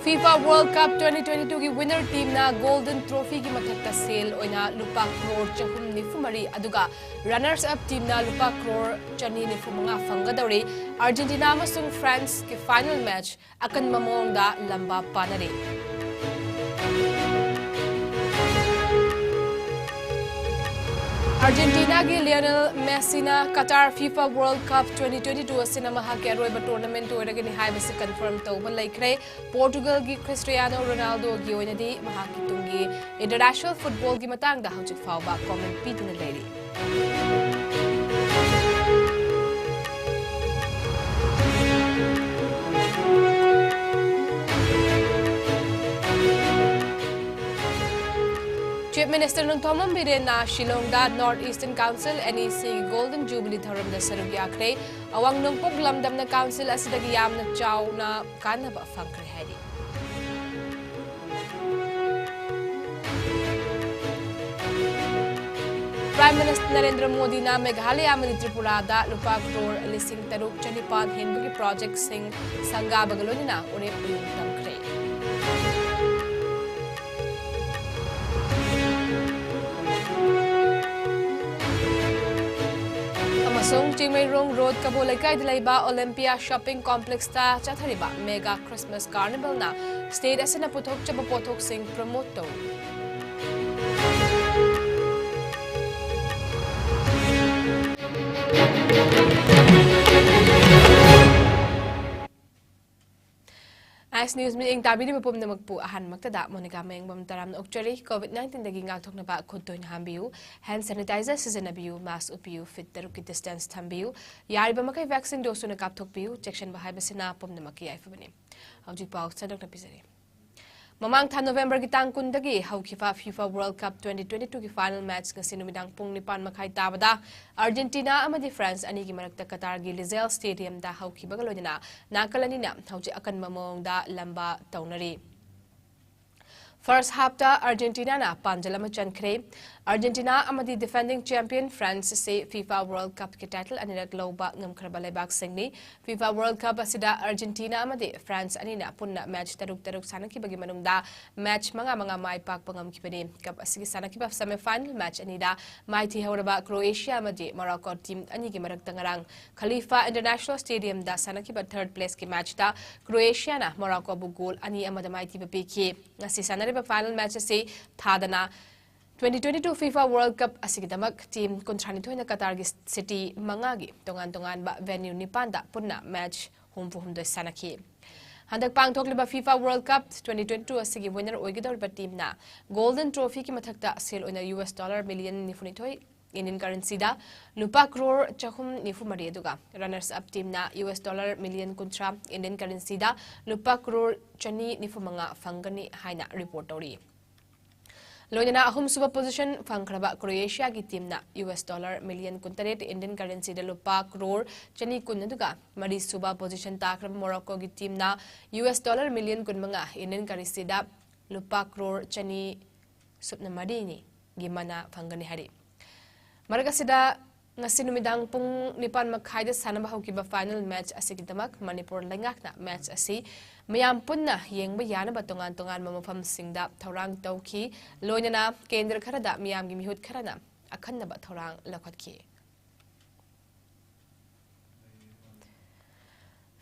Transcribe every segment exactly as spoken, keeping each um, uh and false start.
FIFA World Cup twenty twenty-two ꯒꯤ winner teamꯅ Golden Trophyꯒꯤ ꯃꯊꯛꯇ ꯁꯦꯜ ꯑꯣꯏꯅ ꯂꯨꯄꯥ ꯀ꯭ꯔꯣꯔ ꯆꯍꯨꯝ ꯅꯤꯐꯨ ꯃꯔꯤ, ꯑꯗꯨꯒ runners up teamꯅ ꯂꯨꯄꯥ ꯀ꯭ꯔꯣꯔ ꯆꯅꯤ ꯅꯤꯐꯨ ꯃꯉꯥ ꯐꯪꯒꯗꯧꯔꯤ꯫ ꯑꯥꯔꯖꯦꯟꯇꯤꯅꯥ ꯑꯃꯁꯨꯡ ꯐ꯭ꯔꯥꯟꯁꯀꯤ final match ꯑꯀꯟꯕ ꯃꯑꯣꯡꯗ ꯂꯝꯕꯥ ꯄꯥꯅꯔꯤ꯫ ꯑꯥꯔꯖꯦꯟꯇꯤꯅꯥꯒꯤ ꯂꯤꯑꯣꯅꯦꯜ ꯃꯦꯁꯤꯅ Qatar FIFA World Cup twenty twenty-two ꯑꯁꯤꯅ ꯃꯍꯥꯛꯀꯤ ꯑꯔꯣꯏꯕ tournament ꯑꯣꯏꯔꯒꯅꯤ ꯍꯥꯏꯕꯁꯤ confirm ꯇꯧꯕ ꯂꯩꯈ꯭ꯔꯦ꯫ ꯄꯣꯔꯇꯨꯒꯜꯒꯤ ꯈ꯭ꯔꯤꯁꯇꯤꯌꯥꯅꯣ ꯔꯣꯅꯥꯜꯗꯣꯒꯤ ꯑꯣꯏꯅꯗꯤ ꯃꯍꯥꯛꯀꯤ ꯇꯨꯡꯒꯤ international footballꯒꯤ ꯃꯇꯥꯡꯗ ꯍꯧꯖꯤꯛ ꯐꯥꯎꯕ comment ꯄꯤꯗꯨꯅ ꯂꯩꯔꯤ꯫ Chief Minister ꯅꯣꯡꯊꯣꯝꯕꯝ ꯕꯤꯔꯦꯟꯅ ꯁꯤꯂꯣꯡꯗ North Eastern Council, NECꯒꯤ Golden Jubilee ꯊꯧꯔꯝꯗ ꯁꯔꯨꯛ ꯌꯥꯈ꯭ꯔꯦ꯫ ꯑꯋꯥꯡ ꯅꯣꯡꯄꯣꯛ ꯂꯝꯗꯝꯅ council ꯑꯁꯤꯗꯒꯤ ꯌꯥꯝꯅ ꯆꯥꯎꯅ ꯀꯥꯟꯅꯕ ꯐꯪꯈ꯭ꯔꯦ ꯍꯥꯏꯔꯤ꯫ Prime Minister ꯅꯔꯦꯟꯗ꯭ꯔ ꯃꯣꯗꯤꯅ ꯃꯦꯘꯥꯂꯌ ꯑꯃꯗꯤ ꯇ꯭ꯔꯤꯄꯨꯔꯥꯗ ꯂꯨꯄꯥ ꯀ꯭ꯔꯣꯔ ꯂꯤꯁꯤꯡ ꯇꯔꯨꯛ ꯆꯅꯤꯄꯥꯟ ꯍꯦꯟꯕꯒꯤ projectꯁꯤꯡ ꯁꯪꯒꯥꯕꯒ ꯂꯣꯏꯅꯅ ꯎꯔꯦꯞ ꯎꯌꯨꯡ ꯇꯝꯈ꯭ꯔꯦ꯫ ꯑꯃꯁꯨꯡ ꯆꯤꯡꯃꯩꯔꯣꯡ ꯔꯣꯗ ꯀꯕꯣ ꯂꯩꯀꯥꯏꯗ ꯂꯩꯕ Olympia Shopping Complexꯇ ꯆꯠꯊꯔꯤꯕ Mega Christmas Carnivalꯅ state ꯑꯁꯤꯅ ꯄꯨꯊꯣꯛꯆꯕ ꯄꯣꯠꯊꯣꯛꯁꯤꯡ promote ꯇꯧꯔꯤ꯫ ꯑꯥꯏꯁ ꯅ꯭ꯌꯨꯁ ꯃꯤꯠꯌꯦꯡ ꯇꯥꯕꯤꯔꯤꯕ ꯄꯨꯝꯅꯃꯛꯄꯨ ꯑꯍꯥꯟꯕꯃꯛꯇꯗ ꯃꯣꯅꯤꯀꯥ ꯃꯌꯦꯡꯕꯝ ꯇꯔꯥꯝꯅ ꯑꯣꯛꯆꯔꯤ꯫ COVID nineteenꯗꯒꯤ ꯉꯥꯛꯊꯣꯛꯅꯕ ꯈꯨꯠ ꯇꯣꯏꯅ ꯍꯥꯝꯕꯤꯌꯨ, hand sanitizer ꯁꯤꯖꯤꯟꯅꯕꯤꯌꯨ, mask ꯎꯞꯄꯤꯌꯨ, feet ꯇꯔꯨꯛꯀꯤ distance ꯊꯝꯕꯤꯌꯨ, ꯌꯥꯔꯤꯕ ꯃꯈꯩ vaccine doseꯁꯨ ꯀꯥꯞꯊꯣꯛꯄꯤꯌꯨ꯫ ꯆꯦꯛꯁꯤꯟꯕ ꯍꯥꯏꯕꯁꯤꯅ ꯄꯨꯝꯅꯃꯛꯀꯤ ꯌꯥꯏꯐꯕꯅꯤ꯫ ꯍꯧꯖꯤꯛ ꯄꯥꯎ ꯁꯟꯗꯣꯛꯅ ꯄꯤꯖꯔꯤ꯫ ꯃꯃꯥꯡ ꯊꯥ Novemberꯒꯤ ꯇꯥꯡ ꯀꯨꯟꯗꯒꯤ ꯍꯧꯈꯤꯕ FIFA World Cup twenty twenty-twoꯒꯤ final match ꯉꯁꯤ ꯅꯨꯃꯤꯗꯥꯡ ꯄꯨꯡ ꯅꯤꯄꯥꯟ ꯃꯈꯥꯏ ꯇꯥꯕꯗ Argentina ꯑꯃꯗꯤ France ꯑꯅꯤꯒꯤ ꯃꯔꯛꯇ ꯀꯇꯥꯔꯒꯤ ꯂꯤꯖꯦꯜ ꯁ꯭ꯇꯦꯗꯤꯌꯝꯗ ꯍꯧꯈꯤꯕꯒ ꯂꯣꯏꯅꯅ ꯅꯥꯀꯜ ꯑꯅꯤꯅ ꯍꯧꯖꯤꯛ ꯑꯀꯟꯕ ꯃꯑꯣꯡꯗ ꯂꯝꯕꯥ ꯇꯧꯅꯔꯤ꯫ First halfꯇ Argentinaꯅ ꯄꯥꯟꯖꯜ ꯑꯃ ꯆꯟꯈ꯭ꯔꯦ꯫ ꯑꯥꯔꯖꯦꯟꯇꯤꯅꯥ ꯑꯃꯗꯤ defending champion France ꯑꯁꯤ FIFA World Cup ꯀꯤ title ꯑꯅꯤꯔꯛ ꯂꯧꯕ ꯉꯝꯈ꯭ꯔꯕ ꯂꯩꯕꯥꯛꯁꯤꯡꯅꯤ꯫ FIFA World Cup ꯑꯁꯤꯗ ꯑꯥꯔꯖꯦꯟꯇꯤꯅꯥ ꯑꯃꯗꯤ France ꯑꯅꯤꯅ ꯄꯨꯟꯅ match ꯇꯔꯨꯛ ꯇꯔꯨꯛ ꯁꯥꯟꯅꯈꯤꯕꯒꯤ ꯃꯅꯨꯡꯗ match ꯃꯉꯥ ꯃꯉꯥ ꯃꯥꯏ ꯄꯥꯛꯄ ꯉꯝꯈꯤꯕꯅꯤ꯫ Cup ꯑꯁꯤꯒꯤ ꯁꯥꯟꯅꯈꯤꯕ semi final match ꯑꯅꯤꯗ ꯃꯥꯏꯊꯤꯍꯧꯔꯕ Croatia ꯑꯃꯗꯤ Morocco team ꯑꯅꯤꯒꯤ ꯃꯔꯛꯇ ꯉꯔꯥꯡ Khalifa International Stadium ꯗ ꯁꯥꯟꯅꯈꯤꯕ third place ꯀꯤ match ꯇ Croatia ꯅ Morocco ꯕꯨ goal ꯑꯅꯤ ꯑꯃꯗ ꯃꯥꯏꯊꯤꯕ ꯄꯤꯈꯤ꯫ ꯉꯁꯤ ꯁꯥꯟꯅꯔꯤꯕ final match ꯑꯁꯤ ꯊꯥꯗꯅ twenty twenty-two FIFA World Cup ꯑꯁꯤꯒꯤꯗꯃꯛ team ꯀꯨꯟꯊ꯭ꯔꯥꯅꯤꯊꯣꯏꯅ Qatar ꯒꯤ city ꯃꯉꯥꯒꯤ ꯇꯣꯉꯥꯟ ꯇꯣꯉꯥꯟꯕ venue ꯅꯤꯄꯥꯟꯗ ꯄꯨꯟꯅ match ꯍꯨꯝꯐꯨ ꯍꯨꯝꯗꯣꯏ ꯁꯥꯟꯅꯈꯤ꯫ ꯍꯟꯗꯛ ꯄꯥꯡꯊꯣꯛꯂꯤꯕ FIFA World Cup twenty twenty-two ꯑꯁꯤꯒꯤ winner ꯑꯣꯏꯒꯗꯧꯔꯤꯕ team ꯅ Golden Trophy ꯒꯤ ꯃꯊꯛꯇ ꯁꯦꯜ ꯑꯣꯏꯅ US dollar million ꯅꯤꯐꯨꯅꯤꯊꯣꯏ, Indian currency ꯗ ꯂꯨꯄꯥ crore ꯆꯍꯨꯝ ꯅꯤꯐꯨ ꯃꯔꯤ, ꯑꯗꯨꯒ runners up team ꯅ US dollar million ꯀꯨꯟꯊ꯭ꯔꯥ, Indian currency ꯗ ꯂꯨꯄꯥ crore ꯆꯅꯤ ꯅꯤꯐꯨ ꯃꯉꯥ ꯐꯪꯒꯅꯤ ꯍꯥꯏꯅ report ꯇꯧꯔꯤ꯫ ꯂꯣꯏꯅꯅ ꯑꯍꯨꯝꯁꯨꯕ position ꯐꯪꯈ꯭ꯔꯕ Croatia ꯒꯤ team ꯅ US dollar million ꯀꯨꯟꯇꯔꯦꯠ, Indian currency ꯗ ꯂꯨꯄꯥ crore ꯆꯅꯤ ꯀꯨꯟ, ꯑꯗꯨꯒ ꯃꯔꯤꯁꯨꯕ position ꯇꯥꯈ꯭ꯔꯕ Morocco ꯒꯤ team ꯅ US dollar million ꯀꯨꯟꯃꯉꯥ, Indian currency ꯗ ꯂꯨꯄꯥ crore ꯆꯅꯤ ꯁꯨꯞꯅ ꯃꯔꯤꯅꯤ ꯒꯤ ꯃꯅꯥ ꯐꯪꯒꯅꯤ ꯍꯥꯏꯔꯤ꯫ ꯃꯔꯛ ꯑꯁꯤꯗ, ꯉꯁꯤ ꯅꯨꯃꯤꯗꯥꯡ ꯄꯨꯡ ꯅꯤꯄꯥꯟ ꯃꯈꯥꯏꯗ ꯁꯥꯟꯅꯕ ꯍꯧꯈꯤꯕ final match ꯑꯁꯤꯒꯤꯗꯃꯛ ꯃꯅꯤꯄꯨꯔ ꯂꯩꯉꯥꯛꯅ match ꯑꯁꯤ ꯃꯤꯌꯥꯝ ꯄꯨꯟꯅ ꯌꯦꯡꯕ ꯌꯥꯅꯕ ꯇꯣꯉꯥꯟ ꯇꯣꯉꯥꯟꯕ ꯃꯐꯝꯁꯤꯡꯗ ꯊꯧꯔꯥꯡ ꯇꯧꯈꯤ꯫ ꯂꯣꯏꯅꯅ ꯀꯦꯟꯗ꯭ꯔ ꯈꯔꯗ ꯃꯤꯌꯥꯝꯒꯤ ꯃꯤꯍꯨꯠ ꯈꯔꯅ ꯑꯈꯟꯅꯕ ꯊꯧꯔꯥꯡ ꯂꯧꯈꯠꯈꯤ꯫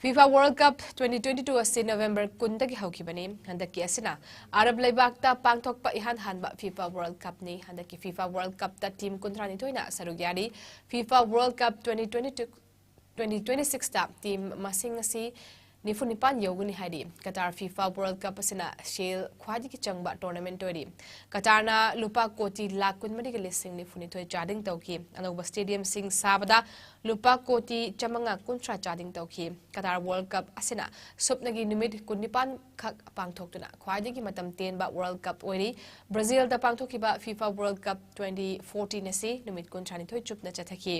FIFA World Cup twenty twenty-two ꯑꯁꯤ November ꯀꯨꯟꯗꯒꯤ ꯍꯧꯈꯤꯕꯅꯤ꯫ ꯍꯟꯗꯛꯀꯤ ꯑꯁꯤꯅ ꯑꯔꯕ ꯂꯩꯕꯥꯛꯇ ꯄꯥꯡꯊꯣꯛꯄ ꯏꯍꯥꯟ ꯍꯥꯟꯕ FIFA World Cupꯅꯤ꯫ ꯍꯟꯗꯛꯀꯤ FIFA World Cupꯇ team ꯀꯨꯟꯊ꯭ꯔꯥꯅꯤꯊꯣꯏꯅ ꯁꯔꯨꯛ ꯌꯥꯔꯤ꯫ FIFA World Cup twenty twenty-two, twenty twenty-sixꯇ team ꯃꯁꯤꯡ ꯑꯁꯤ ꯅꯤꯐꯨ ꯅꯤꯄꯥꯟ ꯌꯧꯒꯅꯤ ꯍꯥꯏꯔꯤ꯫ Qatar FIFA World Cup ꯑꯁꯤꯅ ꯁꯦꯜ ꯈ꯭ꯋꯥꯏꯗꯒꯤ ꯆꯪꯕ tournament ꯑꯣꯏꯔꯤ꯫ Qatarꯅ ꯂꯨꯄꯥ ꯀꯣꯇꯤ ꯂꯥꯈ ꯀꯨꯟꯃꯔꯤꯒ ꯂꯤꯁꯤꯡ ꯅꯤꯐꯨꯅꯤꯊꯣꯏ ꯆꯥꯗꯤꯡ ꯇꯧꯈꯤ꯫ ꯑꯅꯧꯕ stadium ꯁꯤꯡ ꯁꯥꯕꯗ ꯂꯨꯄꯥ ꯀꯣꯇꯤ ꯆꯥꯃꯉꯥ ꯀꯨꯟꯊ꯭ꯔꯥ ꯆꯥꯗꯤꯡ ꯇꯧꯈꯤ꯫ Qatar World Cup ꯑꯁꯤꯅ ꯁꯨꯞꯅꯒꯤ ꯅꯨꯃꯤꯠ ꯀꯨꯟꯅꯤꯄꯥꯟ ꯈꯛ ꯄꯥꯡꯊꯣꯛꯇꯨꯅ ꯈ꯭ꯋꯥꯏꯗꯒꯤ ꯃꯇꯝ ꯇꯦꯟꯕ World Cup ꯑꯣꯏꯔꯤ꯫ Brazilꯗ ꯄꯥꯡꯊꯣꯛꯈꯤꯕ FIFA World Cup twenty fourteen ꯑꯁꯤ ꯅꯨꯃꯤꯠ ꯀꯨꯟꯊ꯭ꯔꯥꯅꯤꯊꯣꯏ ꯆꯨꯞꯅ ꯆꯠꯊꯈꯤ꯫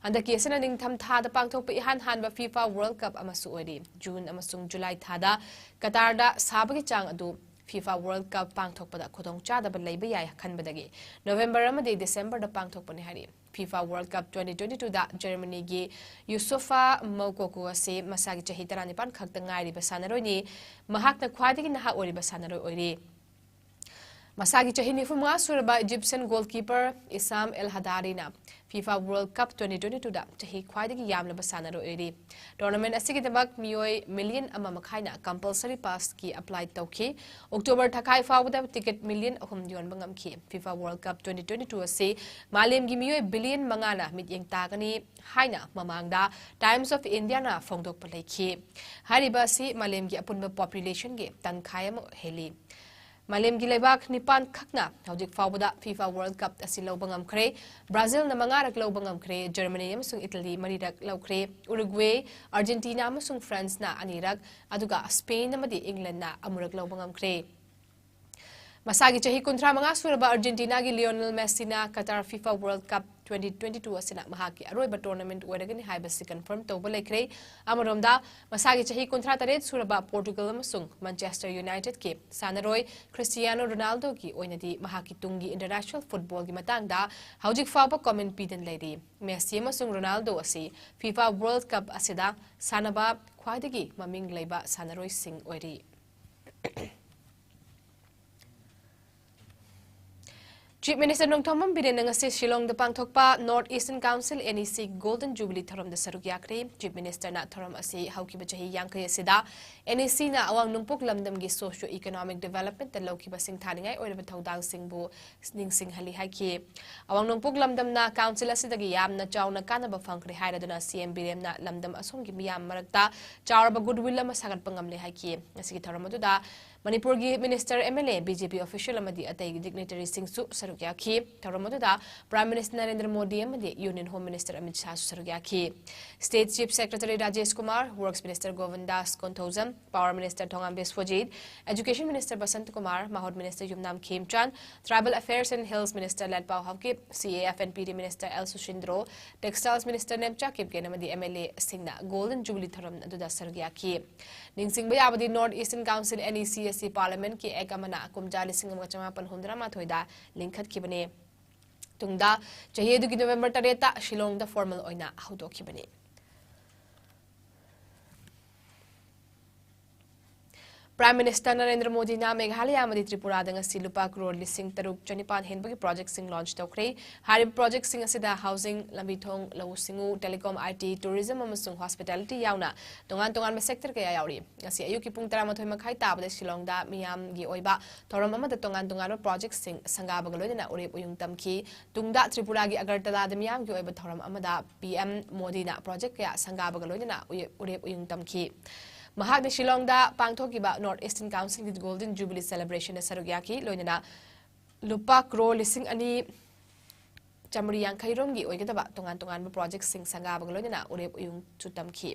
ꯍꯟꯗꯛꯀꯤ ꯑꯁꯤꯅ ꯅꯤꯡꯊꯝ ꯊꯥꯗ ꯄꯥꯡꯊꯣꯛꯄ ꯏꯍꯥꯟ ꯍꯥꯟꯕ FIFA World Cup ꯑꯃꯁꯨ ꯑꯣꯏꯔꯤ꯫ June ꯑꯃꯁꯨꯡ July ꯊꯥꯗ Qatarꯗ ꯁꯥꯕꯒꯤ ꯆꯥꯡ ꯑꯗꯨ FIFA World Cup ꯄꯥꯡꯊꯣꯛꯄꯗ ꯈꯨꯗꯣꯡꯆꯥꯗꯕ ꯂꯩꯕ ꯌꯥꯏ ꯈꯟꯕꯗꯒꯤ ꯅꯣꯕꯦꯝꯕꯔ ꯑꯃꯗꯤ ꯗꯤꯁꯦꯝꯕꯔꯗ ꯄꯥꯡꯊꯣꯛꯄꯅꯤ ꯍꯥꯏꯔꯤ꯫ FIFA World Cup twenty twenty-twoꯗ ꯖꯔꯃꯅꯤꯒꯤ ꯌꯨꯁꯣꯐꯥ ꯃꯧꯀꯣꯀꯣ ꯑꯁꯤ ꯃꯁꯥꯒꯤ ꯆꯍꯤ ꯇꯔꯥꯅꯤꯄꯥꯟ ꯈꯛꯇ ꯉꯥꯏꯔꯤꯕ ꯁꯥꯟꯅꯔꯣꯏꯅꯤ꯫ ꯃꯍꯥꯛꯅ ꯈ꯭ꯋꯥꯏꯗꯒꯤ ꯅꯍꯥ ꯑꯣꯏꯔꯤꯕ ꯁꯥꯟꯅꯔꯣꯏ ꯑꯣꯏꯔꯤ꯫ ꯃꯁꯥꯒꯤ ꯆꯍꯤ ꯅꯤꯐꯨꯃꯉꯥ ꯁꯨꯔꯕ Egyptian goalkeeper Issam El Hadariꯅ FIFA World Cup twenty twenty-twoꯗ ꯆꯍꯤ ꯈ꯭ꯋꯥꯏꯗꯒꯤ ꯌꯥꯝꯂꯕ ꯁꯥꯟꯅꯔꯣꯏ ꯑꯣꯏꯔꯤ꯫ Tournament ꯑꯁꯤꯒꯤꯗꯃꯛ ꯃꯤꯑꯣꯏ ꯃꯤꯂꯤꯌꯟ ꯑꯃ ꯃꯈꯥꯏꯅ compulsory passꯀꯤ apply ꯇꯧꯈꯤ꯫ ꯑꯣꯛꯇꯣꯕꯔ ꯊꯥꯈꯥꯏ ꯐꯥꯎꯕꯗ ticket ꯃꯤꯂꯤꯌꯟ ꯑꯍꯨꯝ ꯌꯣꯟꯕ ꯉꯝꯈꯤ꯫ FIFA World Cup twenty twenty-two ꯑꯁꯤ ꯃꯥꯂꯦꯝꯒꯤ ꯃꯤꯑꯣꯏ ꯕꯤꯂꯤꯌꯟ ꯃꯉꯥꯅ ꯃꯤꯠꯌꯦꯡ ꯇꯥꯒꯅꯤ ꯍꯥꯏꯅ ꯃꯃꯥꯡꯗ Times of Indiaꯅ ꯐꯣꯡꯗꯣꯛꯄ ꯂꯩꯈꯤ꯫ ꯍꯥꯏꯔꯤꯕ ꯑꯁꯤ ꯃꯥꯂꯦꯝꯒꯤ ꯑꯄꯨꯟꯕ populationꯒꯤ ꯇꯪꯈꯥꯏ ꯑꯃ ꯍꯦꯜꯂꯤ꯫ ꯃꯥꯂꯦꯝꯒꯤ ꯂꯩꯕꯥꯛ ꯅꯤꯄꯥꯟ ꯈꯛꯅ ꯍꯧꯖꯤꯛ ꯐꯥꯎꯕꯗ FIFA World Cup ꯑꯁꯤ ꯂꯧꯕ ꯉꯝꯈ꯭ꯔꯦ꯫ ꯕ꯭ꯔꯥꯖꯤꯜꯅ ꯃꯉꯥꯔꯛ ꯂꯧꯕ ꯉꯝꯈ꯭ꯔꯦ, ꯖꯔꯃꯅꯤ ꯑꯃꯁꯨꯡ ꯏꯇꯂꯤ ꯃꯔꯤꯔꯛ ꯂꯧꯈ꯭ꯔꯦ, ꯎꯔꯨꯒ꯭ꯋꯦ, ꯑꯥꯔꯖꯦꯟꯇꯤꯅꯥ ꯑꯃꯁꯨꯡ ꯐ꯭ꯔꯥꯟꯁꯅ ꯑꯅꯤꯔꯛ, ꯑꯗꯨꯒ ꯁ꯭ꯄꯦꯟ ꯑꯃꯗꯤ ꯏꯪꯂꯦꯟꯗꯅ ꯑꯃꯨꯔꯛ ꯂꯧꯕ ꯉꯝꯈ꯭ꯔꯦ꯫ ꯃꯁꯥꯒꯤ ꯆꯍꯤ ꯀꯨꯟꯊ꯭ꯔꯥ ꯃꯉꯥ ꯁꯨꯔꯕ ꯑꯥꯔꯖꯦꯟꯇꯤꯅꯥꯒꯤ ꯂꯤꯑꯣꯅꯦꯜ ꯃꯦꯁꯤꯅ Qatar FIFA World Cup twenty twenty-two ꯑꯁꯤꯅ ꯃꯍꯥꯛꯀꯤ ꯑꯔꯣꯏꯕ tournament ꯑꯣꯏꯔꯒꯅꯤ ꯍꯥꯏꯕꯁꯤ confirm ꯇꯧꯕ ꯂꯩꯈ꯭ꯔꯦ꯫ ꯑꯃꯔꯣꯝꯗ, ꯃꯁꯥꯒꯤ ꯆꯍꯤ ꯀꯨꯟꯊ꯭ꯔꯥ ꯇꯔꯦꯠ ꯁꯨꯔꯕ ꯄꯣꯔꯇꯨꯒꯜ ꯑꯃꯁꯨꯡ ꯃꯥꯟꯆꯦꯁꯇꯔ ꯌꯨꯅꯥꯏꯇꯦꯗꯀꯤ ꯁꯥꯟꯅꯔꯣꯏ ꯈ꯭ꯔꯤꯁꯇꯤꯌꯥꯅꯣ ꯔꯣꯅꯥꯜꯗꯣꯒꯤ ꯑꯣꯏꯅꯗꯤ ꯃꯍꯥꯛꯀꯤ ꯇꯨꯡꯒꯤ international footballꯒꯤ ꯃꯇꯥꯡꯗ ꯍꯧꯖꯤꯛ ꯐꯥꯎꯕ comment ꯄꯤꯗꯨꯅ ꯂꯩꯔꯤ꯫ ꯃꯦꯁꯤ ꯑꯃꯁꯨꯡ ꯔꯣꯅꯥꯜꯗꯣ ꯑꯁꯤ FIFA World Cup ꯑꯁꯤꯗ ꯁꯥꯟꯅꯕ ꯈ꯭ꯋꯥꯏꯗꯒꯤ ꯃꯃꯤꯡ ꯂꯩꯕ ꯁꯥꯟꯅꯔꯣꯏꯁꯤꯡ ꯑꯣꯏꯔꯤ꯫ Chief Minister ꯅꯣꯡꯊꯣꯝꯕꯝ ꯕꯤꯔꯦꯟꯅ ꯉꯁꯤ ꯁꯤꯂꯣꯡꯗ ꯄꯥꯡꯊꯣꯛꯄ North Eastern Council, NEC Golden Jubilee ꯊꯧꯔꯝꯗ ꯁꯔꯨꯛ ꯌꯥꯈ꯭ꯔꯦ꯫ Chief Ministerꯅ ꯊꯧꯔꯝ ꯑꯁꯤ ꯍꯧꯈꯤꯕ ꯆꯍꯤ ꯌꯥꯡꯈꯩ ꯑꯁꯤꯗ NECꯅ ꯑꯋꯥꯡ ꯅꯣꯡꯄꯣꯛ ꯂꯝꯗꯝꯒꯤ socio economic developmentꯇ ꯂꯧꯈꯤꯕ ꯁꯤꯡꯊꯥꯅꯤꯡꯉꯥꯏ ꯑꯣꯏꯔꯕ ꯊꯧꯗꯥꯡꯁꯤꯡꯕꯨ ꯅꯤꯡꯁꯤꯡꯍꯜꯂꯤ ꯍꯥꯏꯈꯤ꯫ ꯑꯋꯥꯡ ꯅꯣꯡꯄꯣꯛ ꯂꯝꯗꯝꯅ council ꯑꯁꯤꯗꯒꯤ ꯌꯥꯝꯅ ꯆꯥꯎꯅ ꯀꯥꯟꯅꯕ ꯐꯪꯈ꯭ꯔꯦ ꯍꯥꯏꯔꯗꯨꯅ CM ꯕꯤꯔꯦꯟꯅ ꯂꯝꯗꯝ ꯑꯁꯣꯝꯒꯤ ꯃꯤꯌꯥꯝ ꯃꯔꯛꯇ ꯆꯥꯎꯔꯕ goodwill ꯑꯃ ꯁꯥꯒꯠꯄ ꯉꯝꯂꯦ ꯍꯥꯏꯈꯤ꯫ ꯉꯁꯤꯒꯤ ꯊꯧꯔꯝ ꯑꯗꯨꯗ ꯃꯅꯤꯄꯨꯔꯒꯤ minister, MLA, BJP official ꯑꯃꯗꯤ ꯑꯇꯩ dignitaryꯁꯤꯡꯁꯨ ꯁꯔꯨꯛ ꯌꯥꯈꯤ꯫ ꯊꯧꯔꯝ ꯑꯗꯨꯗ Prime Minister ꯅꯔꯦꯟꯗ꯭ꯔ ꯃꯣꯗꯤ ꯑꯃꯗꯤ Union Home Minister ꯑꯃꯤꯠ ꯁꯥꯍꯁꯨ ꯁꯔꯨꯛ ꯌꯥꯈꯤ꯫ State Chief Secretary Rajesh Kumar, Works Minister ꯒꯣꯕꯤꯟꯗꯥꯁ Konthoujam, Power Minister ꯊꯣꯉꯥꯝ ꯕꯤꯁ꯭ꯋꯖꯤꯠ, Education Minister ꯕꯁꯟꯇ ꯀꯨꯃꯥꯔ, ꯃꯍꯨꯠ Minister Yumnam Khemchand, Tribal Affairs and Hills Minister Letpao Haokip, CAF and PD Minister L Susindro, Textiles Minister Nemcha Kipgen ꯑꯃꯗꯤ MLAꯁꯤꯡꯅ Golden Jubilee ꯊꯧꯔꯝ ꯑꯗꯨꯗ ꯁꯔꯨꯛ ꯌꯥꯈꯤ꯫ ꯅꯤꯡꯁꯤꯡꯕ ꯌꯥꯕꯗꯤ North Eastern Council, NEC ꯁꯤ ꯄꯥꯔꯂꯤꯌꯥꯃꯦꯟꯠꯀꯤ ꯑꯦꯛ ꯑꯃꯅ ꯀꯨꯝꯖꯥ ꯂꯤꯁꯤꯡ ꯑꯃꯒ ꯆꯃꯥꯄꯟ ꯍꯨꯝꯐꯨꯇꯔꯥꯃꯥꯊꯣꯏꯗ ꯂꯤꯡꯈꯠꯈꯤꯕꯅꯤ꯫ ꯇꯨꯡꯗ ꯆꯍꯤ ꯑꯗꯨꯒꯤ ꯅꯕꯦꯝꯕꯔ ꯇꯔꯦꯠꯇ ꯁꯤꯂꯣꯡꯗ ꯐꯣꯔꯃꯦꯜ ꯑꯣꯏꯅ ꯍꯧꯗꯣꯛꯈꯤꯕꯅꯤ꯫ ꯄ꯭ꯔꯥꯏꯝ ꯃꯤꯅꯤꯁꯇꯔ ꯅꯔꯦꯟꯗ꯭ꯔ ꯃꯣꯗꯤꯅ ꯃꯦꯘꯥꯂꯌꯥ ꯑꯃꯗꯤ ꯇ꯭ꯔꯤꯄꯨꯔꯥꯗ ꯉꯁꯤ ꯂꯨꯄꯥ ꯀ꯭ꯔꯣꯔ ꯂꯤꯁꯤꯡ ꯇꯔꯨꯛ ꯆꯅꯤꯄꯥꯟ ꯍꯦꯟꯕꯒꯤ ꯄ꯭ꯔꯣꯖꯦꯛꯁꯤꯡ ꯂꯣꯟꯆ ꯇꯧꯈ꯭ꯔꯦ꯫ ꯍꯥꯏꯔꯤꯕ ꯄ꯭ꯔꯣꯖꯦꯛꯁꯤꯡ ꯑꯁꯤꯗ ꯍꯥꯎꯁꯤꯡ, ꯂꯝꯕꯤ ꯊꯣꯡ, ꯂꯧꯎ ꯁꯤꯡꯎ, ꯇꯦꯂꯤꯀꯣꯝ, ꯑꯥꯏ ꯇꯤ, ꯇꯨꯔꯤꯖꯝ ꯑꯃꯁꯨꯡ ꯍꯣꯁꯄꯤꯇꯥꯂꯤꯇꯤ ꯌꯥꯎꯅ ꯇꯣꯉꯥꯟ ꯇꯣꯉꯥꯟꯕ ꯁꯦꯛꯇꯔ ꯀꯌꯥ ꯌꯥꯎꯔꯤ꯫ ꯉꯁꯤ ꯑꯌꯨꯛꯀꯤ ꯄꯨꯡ ꯇꯔꯥꯃꯥꯊꯣꯏ ꯃꯈꯥꯏ ꯇꯥꯕꯗ ꯁꯤꯂꯣꯡꯗ ꯃꯤꯌꯥꯝꯒꯤ ꯑꯣꯏꯕ ꯊꯧꯔꯝ ꯑꯃꯗ ꯇꯣꯉꯥꯟ ꯇꯣꯉꯥꯟꯕ ꯄ꯭ꯔꯣꯖꯦꯛꯁꯤꯡ ꯁꯪꯒꯥꯕꯒ ꯂꯣꯏꯅꯅ ꯎꯔꯦꯞ ꯎꯌꯨꯡ ꯇꯝꯈꯤ꯫ ꯇꯨꯡꯗ ꯇ꯭ꯔꯤꯄꯨꯔꯥꯒꯤ ꯑꯒꯔꯇꯂꯥꯗ ꯃꯤꯌꯥꯝꯒꯤ ꯑꯣꯏꯕ ꯊꯧꯔꯝ ꯑꯃꯗ ꯄꯤ ꯑꯦꯝ ꯃꯣꯗꯤꯅ ꯄ꯭ꯔꯣꯖꯦꯛ ꯀꯌꯥ ꯁꯪꯒꯥꯕꯒ ꯂꯣꯏꯅꯅ ꯎꯌꯦ-, ꯎꯔꯦꯞ ꯎꯌꯨꯡ ꯇꯝꯈꯤ꯫ ꯃꯍꯥꯛꯅ ꯁꯤꯂꯣꯡꯗ ꯄꯥꯡꯊꯣꯛꯈꯤꯕ ꯅꯣꯔꯠ ꯏꯁꯇꯔꯟ ꯀꯥꯎꯟꯁꯤꯜꯒꯤ ꯒꯣꯜꯗꯟ ꯖꯨꯕꯤꯂꯤ ꯁꯦꯂꯦꯕ꯭ꯔꯦꯁꯟꯗ ꯁꯔꯨꯛ ꯌꯥꯈꯤ, ꯂꯣꯏꯅꯅ ꯂꯨꯄꯥ ꯀ꯭ꯔꯣꯔ ꯂꯤꯁꯤꯡ ꯑꯅꯤ ꯆꯥꯃꯔꯤ ꯌꯥꯡꯈꯩ ꯔꯣꯝꯒꯤ ꯑꯣꯏꯒꯗꯕ ꯇꯣꯉꯥꯟ ꯇꯣꯉꯥꯟꯕ ꯄ꯭ꯔꯣꯖꯦꯛꯁꯤꯡ ꯁꯪꯒꯥꯕꯒ ꯂꯣꯏꯅꯅ ꯎꯔꯦꯞ ꯎꯌꯨꯡꯁꯨ ꯇꯝꯈꯤ꯫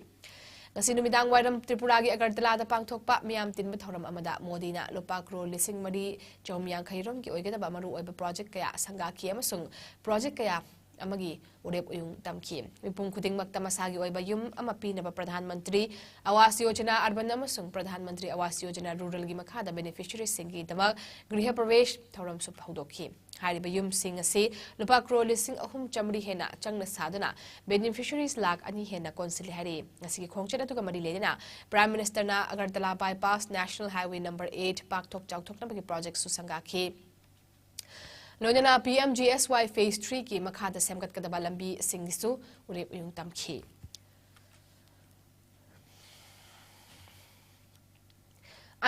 ꯉꯁꯤ ꯅꯨꯃꯤꯗꯥꯡ ꯋꯥꯏꯔꯝ ꯇ꯭ꯔꯤꯄꯨꯔꯥꯒꯤ ꯑꯒꯔꯇꯂꯥꯗ ꯄꯥꯡꯊꯣꯛꯄ ꯃꯤꯌꯥꯝ ꯇꯤꯟꯕ ꯊꯧꯔꯝ ꯑꯃꯗ ꯃꯣꯗꯤꯅ ꯂꯨꯄꯥ ꯀ꯭ꯔꯣꯔ ꯂꯤꯁꯤꯡ ꯃꯔꯤ ꯆꯍꯨꯝ ꯌꯥꯡꯈꯩ ꯔꯣꯝꯒꯤ ꯑꯣꯏꯒꯗꯕ ꯃꯔꯨꯑꯣꯏꯕ ꯄ꯭ꯔꯣꯖꯦꯛ ꯀꯌꯥ ꯁꯪꯒꯥꯈꯤ ꯑꯃꯁꯨꯡ ꯄ꯭ꯔꯣꯖꯦꯛ ꯀꯌꯥ ꯑꯃꯒꯤ ꯎꯔꯦꯞ ꯎꯌꯨꯡ ꯇꯝꯈꯤ꯫ ꯃꯤꯄꯨꯝ ꯈꯨꯗꯤꯡꯃꯛꯇ ꯃꯁꯥꯒꯤ ꯑꯣꯏꯕ ꯌꯨꯝ ꯑꯃ ꯄꯤꯅꯕ ꯄ꯭ꯔꯙꯥꯟ ꯃꯟꯇ꯭ꯔꯤ ꯑꯋꯥꯁ ꯌꯣꯖꯅꯥ ꯑꯔꯕꯟ ꯑꯃꯁꯨꯡ ꯄ꯭ꯔꯙꯥꯟ ꯃꯟꯇ꯭ꯔꯤ ꯑꯋꯥꯁ ꯌꯣꯖꯅꯥ ꯔꯨꯔꯦꯜꯒꯤ ꯃꯈꯥꯗ ꯕꯦꯅꯤꯐꯤꯁꯔꯤꯁꯤꯡꯒꯤꯗꯃꯛ ꯒ꯭ꯔꯤꯍ ꯄ꯭ꯔꯕꯦꯁ ꯊꯧꯔꯝꯁꯨ ꯍꯧꯗꯣꯛꯈꯤ꯫ ꯍꯥꯏꯔꯤꯕ ꯌꯨꯝꯁꯤꯡ ꯑꯁꯤ ꯂꯨꯄꯥ ꯀ꯭ꯔꯣꯔ ꯂꯤꯁꯤꯡ ꯑꯍꯨꯝ ꯆꯥꯃꯔꯤ ꯍꯦꯟꯅ ꯆꯪꯅ ꯁꯥꯗꯨꯅ ꯕꯦꯅꯤꯐꯤꯁꯔꯤꯁ ꯂꯥꯈ ꯑꯅꯤ ꯍꯦꯟꯅ ꯀꯣꯟꯁꯤꯜꯂꯤ ꯍꯥꯏꯔꯤ꯫ ꯉꯁꯤꯒꯤ ꯈꯣꯡꯆꯠ ꯑꯗꯨꯒ ꯃꯔꯤ ꯂꯩꯅꯅ ꯄ꯭ꯔꯥꯏꯝ ꯃꯤꯅꯤꯁꯇꯔꯅ Agartala bypass, national highway number eight ꯄꯥꯛꯊꯣꯛ ꯆꯥꯎꯊꯣꯛꯅꯕꯒꯤ ꯄ꯭ꯔꯣꯖꯦꯛꯁꯨ ꯁꯪꯒꯥꯈꯤ꯫ ꯂꯣꯏꯅꯅ P M G S Y phase ꯊ꯭ꯔꯤꯒꯤ ꯃꯈꯥꯗ ꯁꯦꯝꯒꯠꯀꯗꯕ ꯂꯝꯕꯤꯁꯤꯡꯒꯤꯁꯨ ꯎꯔꯦꯞ ꯎꯌꯨꯡ ꯇꯝꯈꯤ꯫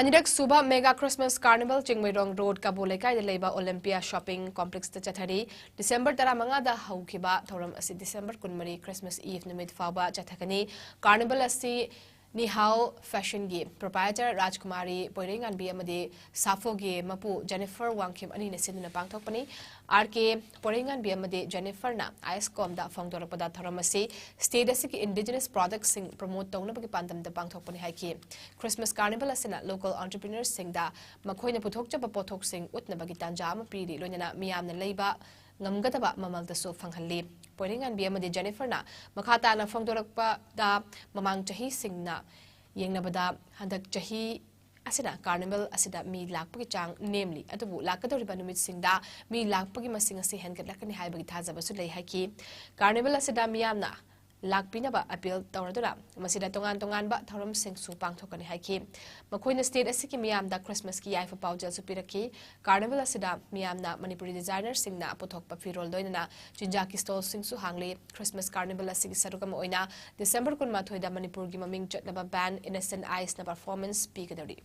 ꯑꯅꯤꯔꯛ ꯁꯨꯕ mega Christmas carnival Chingmeirong road Kabo ꯂꯩꯀꯥꯏꯗ ꯂꯩꯕ ꯑꯣꯂꯦꯝꯄꯤꯌꯥ ꯁꯣꯞꯄꯤꯡ ꯀꯣꯝꯄ꯭ꯂꯦꯛꯁꯇ ꯆꯠꯊꯔꯤ꯫ ꯗꯤꯁꯦꯝꯕꯔ ꯇꯔꯥꯃꯉꯥꯗ ꯍꯧꯈꯤꯕ ꯊꯧꯔꯝ ꯑꯁꯤ ꯗꯤꯁꯦꯝꯕꯔ ꯀꯨꯟꯃꯔꯤ, ꯈ꯭ꯔꯤꯁꯃꯥꯁ ꯏꯚ ꯅꯨꯃꯤꯠ ꯐꯥꯎꯕ ꯆꯠꯊꯒꯅꯤ꯫ ꯀꯥꯔꯅꯤꯚꯦꯜ ꯑꯁꯤ ꯅꯤꯍꯥꯎ ꯐꯦꯁꯟꯒꯤ ꯄ꯭ꯔꯣꯄꯥꯏꯇꯔ ꯔꯥꯖꯀꯨꯃꯥꯔꯤ ꯄꯣꯏꯔꯩꯉꯥꯟꯕꯤ ꯑꯃꯗꯤ ꯁꯥꯐꯣꯒꯤ ꯃꯄꯨ ꯖꯦꯅꯤꯐꯔ ꯋꯥꯡꯈꯦꯝ ꯑꯅꯤꯅ ꯁꯤꯟꯗꯨꯅ ꯄꯥꯡꯊꯣꯛꯄꯅꯤ꯫ ꯑꯥꯔ ꯀꯦ ꯄꯣꯏꯔꯩꯉꯥꯟꯕꯤ ꯑꯃꯗꯤ ꯖꯦꯅꯤꯐꯔꯅ ꯑꯥꯏ ꯑꯦꯁ ꯀꯣꯝꯗ ꯐꯣꯡꯗꯣꯔꯛꯄꯗ ꯊꯧꯔꯝ ꯑꯁꯤ ꯁ꯭ꯇꯦꯠ ꯑꯁꯤꯒꯤ ꯏꯟꯗꯤꯖꯤꯅꯁ ꯄ꯭ꯔꯣꯗꯛꯁꯤꯡ ꯄ꯭ꯔꯃꯣꯠ ꯇꯧꯅꯕꯒꯤ ꯄꯥꯟꯗꯝꯗ ꯄꯥꯡꯊꯣꯛꯄꯅꯤ ꯍꯥꯏꯈꯤ꯫ ꯈ꯭ꯔꯤꯁꯃꯥꯁ ꯀꯥꯔꯅꯤꯚꯦꯜ ꯑꯁꯤꯅ ꯂꯣꯀꯦꯜ ꯑꯣꯟꯇꯔꯄ꯭ꯔꯤꯅꯔꯁꯤꯡꯗ ꯃꯈꯣꯏꯅ ꯄꯨꯊꯣꯛꯆꯕ ꯄꯣꯠꯊꯣꯛꯁꯤꯡ ꯎꯠꯅꯕꯒꯤ ꯇꯥꯟꯖꯥ ꯑꯃ ꯄꯤꯔꯤ, ꯂꯣꯏꯅꯅ ꯃꯤꯌꯥꯝꯅ ꯂꯩꯕ ꯉꯝꯒꯗꯕ ꯃꯃꯜꯗꯁꯨ ꯐꯪꯍꯜꯂꯤ꯫ ꯄꯣꯏꯔꯩꯉꯥꯟꯕꯤ ꯑꯃꯗꯤ ꯖꯦꯅꯤꯐꯔꯅ ꯃꯈꯥ ꯇꯥꯅ ꯐꯣꯡꯗꯣꯔꯛꯄꯗ, ꯃꯃꯥꯡ ꯆꯍꯤꯁꯤꯡꯅ ꯌꯦꯡꯅꯕꯗ ꯍꯟꯗꯛ ꯆꯍꯤ ꯑꯁꯤꯅ ꯀꯥꯔꯅꯤꯚꯦꯜ ꯑꯁꯤꯗ ꯃꯤ ꯂꯥꯛꯄꯒꯤ ꯆꯥꯡ ꯅꯦꯝꯂꯤ, ꯑꯗꯨꯕꯨ ꯂꯥꯛꯀꯗꯧꯔꯤꯕ ꯅꯨꯃꯤꯠꯁꯤꯡꯗ ꯃꯤ ꯂꯥꯛꯄꯒꯤ ꯃꯁꯤꯡ ꯑꯁꯤ ꯍꯦꯟꯒꯠꯂꯛꯀꯅꯤ ꯍꯥꯏꯕꯒꯤ ꯊꯥꯖꯕꯁꯨ ꯂꯩ ꯍꯥꯏꯈꯤ꯫ ꯀꯥꯔꯅꯤꯚꯦꯜ ꯑꯁꯤꯗ ꯃꯤꯌꯥꯝꯅ ꯂꯥꯛꯄꯤꯅꯕ ꯑꯄꯤꯜ ꯇꯧꯔꯗꯨꯅ ꯃꯁꯤꯗ ꯇꯣꯉꯥꯟ ꯇꯣꯉꯥꯟꯕ ꯊꯧꯔꯝꯁꯤꯡꯁꯨ ꯄꯥꯡꯊꯣꯛꯀꯅꯤ ꯍꯥꯏꯈꯤ꯫ ꯃꯈꯣꯏꯅ ꯁ꯭ꯇꯦꯠ ꯑꯁꯤꯒꯤ ꯃꯤꯌꯥꯝꯗ ꯈ꯭ꯔꯤꯁꯃꯥꯁꯀꯤ ꯌꯥꯏꯐ ꯄꯥꯎꯖꯦꯜꯁꯨ ꯄꯤꯔꯛꯈꯤ꯫ ꯀꯥꯔꯅꯤꯚꯦꯜ ꯑꯁꯤꯗ ꯃꯤꯌꯥꯝꯅ ꯃꯅꯤꯄꯨꯔꯤ ꯗꯤꯖꯥꯏꯅꯔꯁꯤꯡꯅ ꯄꯨꯊꯣꯛꯄ ꯐꯤꯔꯣꯜ, ꯂꯣꯏꯅꯅ ꯆꯤꯟꯖꯥꯛꯀꯤ ꯁ꯭ꯇꯣꯜꯁꯤꯡꯁꯨ ꯍꯥꯡꯂꯤ꯫ ꯈ꯭ꯔꯤꯁꯃꯥꯁ ꯀꯥꯔꯅꯤꯚꯦꯜ ꯑꯁꯤꯒꯤ ꯁꯔꯨꯛ ꯑꯃ ꯑꯣꯏꯅ ꯗꯤꯁꯦꯝꯕꯔ ꯀꯨꯟꯃꯥꯊꯣꯏꯗ ꯃꯅꯤꯄꯨꯔꯒꯤ ꯃꯃꯤꯡ ꯆꯠꯂꯕ ꯕꯦꯟꯗ ꯏꯅꯣꯁꯦꯟꯠ ꯑꯥꯏꯁꯅ ꯄꯔꯐꯣꯔꯃꯦꯟꯁ ꯄꯤꯒꯗꯧꯔꯤ꯫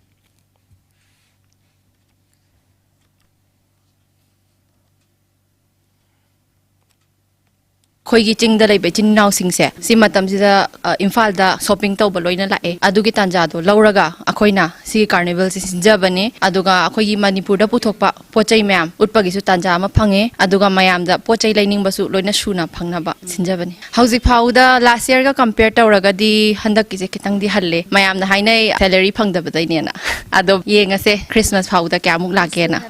ꯑꯩꯈꯣꯏꯒꯤ ꯆꯤꯡꯗ ꯂꯩꯕ ꯏꯆꯤꯟ ꯏꯅꯥꯎꯁꯤꯡꯁꯦ ꯁꯤ ꯃꯇꯝꯁꯤꯗ, ꯑ, ꯏꯝꯐꯥꯜꯗ ꯁꯣꯞꯄꯤꯡ ꯇꯧꯕ ꯂꯣꯏꯅ ꯂꯥꯛꯑꯦ꯫ ꯑꯗꯨꯒꯤ ꯇꯥꯟꯖꯥꯗꯣ ꯂꯧꯔꯒ ꯑꯩꯈꯣꯏꯅ ꯁꯤꯒꯤ ꯀꯥꯔꯅꯤꯚꯦꯜꯁꯦ ꯁꯤꯟꯖꯕꯅꯦ꯫ ꯑꯗꯨꯒ ꯑꯩꯈꯣꯏꯒꯤ ꯃꯅꯤꯄꯨꯔꯗ ꯄꯨꯊꯣꯛꯄ ꯄꯣꯠ ꯆꯩ ꯃꯌꯥꯝ ꯎꯠꯄꯒꯤꯁꯨ ꯇꯥꯟꯖꯥ ꯑꯃ ꯐꯪꯉꯦ꯫ ꯑꯗꯨꯒ ꯃꯌꯥꯝꯗ ꯄꯣꯠ ꯆꯩ ꯂꯩꯅꯤꯡꯕꯁꯨ ꯂꯣꯏꯅ ꯁꯨꯅ ꯐꯪꯅꯕ ꯁꯤꯟꯖꯕꯅꯤ꯫ ꯍꯧꯖꯤꯛ ꯐꯥꯎꯕꯗ ꯂꯥꯁ ꯌꯔꯒ ꯀꯝꯄꯤꯌꯔ ꯇꯧꯔꯒꯗꯤ ꯍꯟꯗꯛꯀꯤꯁꯦ ꯈꯤꯇꯪꯗꯤ ꯍꯜꯂꯦ꯫ ꯃꯌꯥꯝꯅ ꯍꯥꯏꯅꯩ ꯁꯦꯂꯔꯤ ꯐꯪꯗꯕꯗꯩꯅꯦꯅ꯫ ꯑꯗꯣ ꯌꯦꯡꯉꯁꯦ ꯈ꯭ꯔꯤꯁꯃꯥꯁ ꯐꯥꯎꯕꯗ ꯀꯌꯥꯃꯨꯛ ꯂꯥꯛꯀꯦꯅ꯫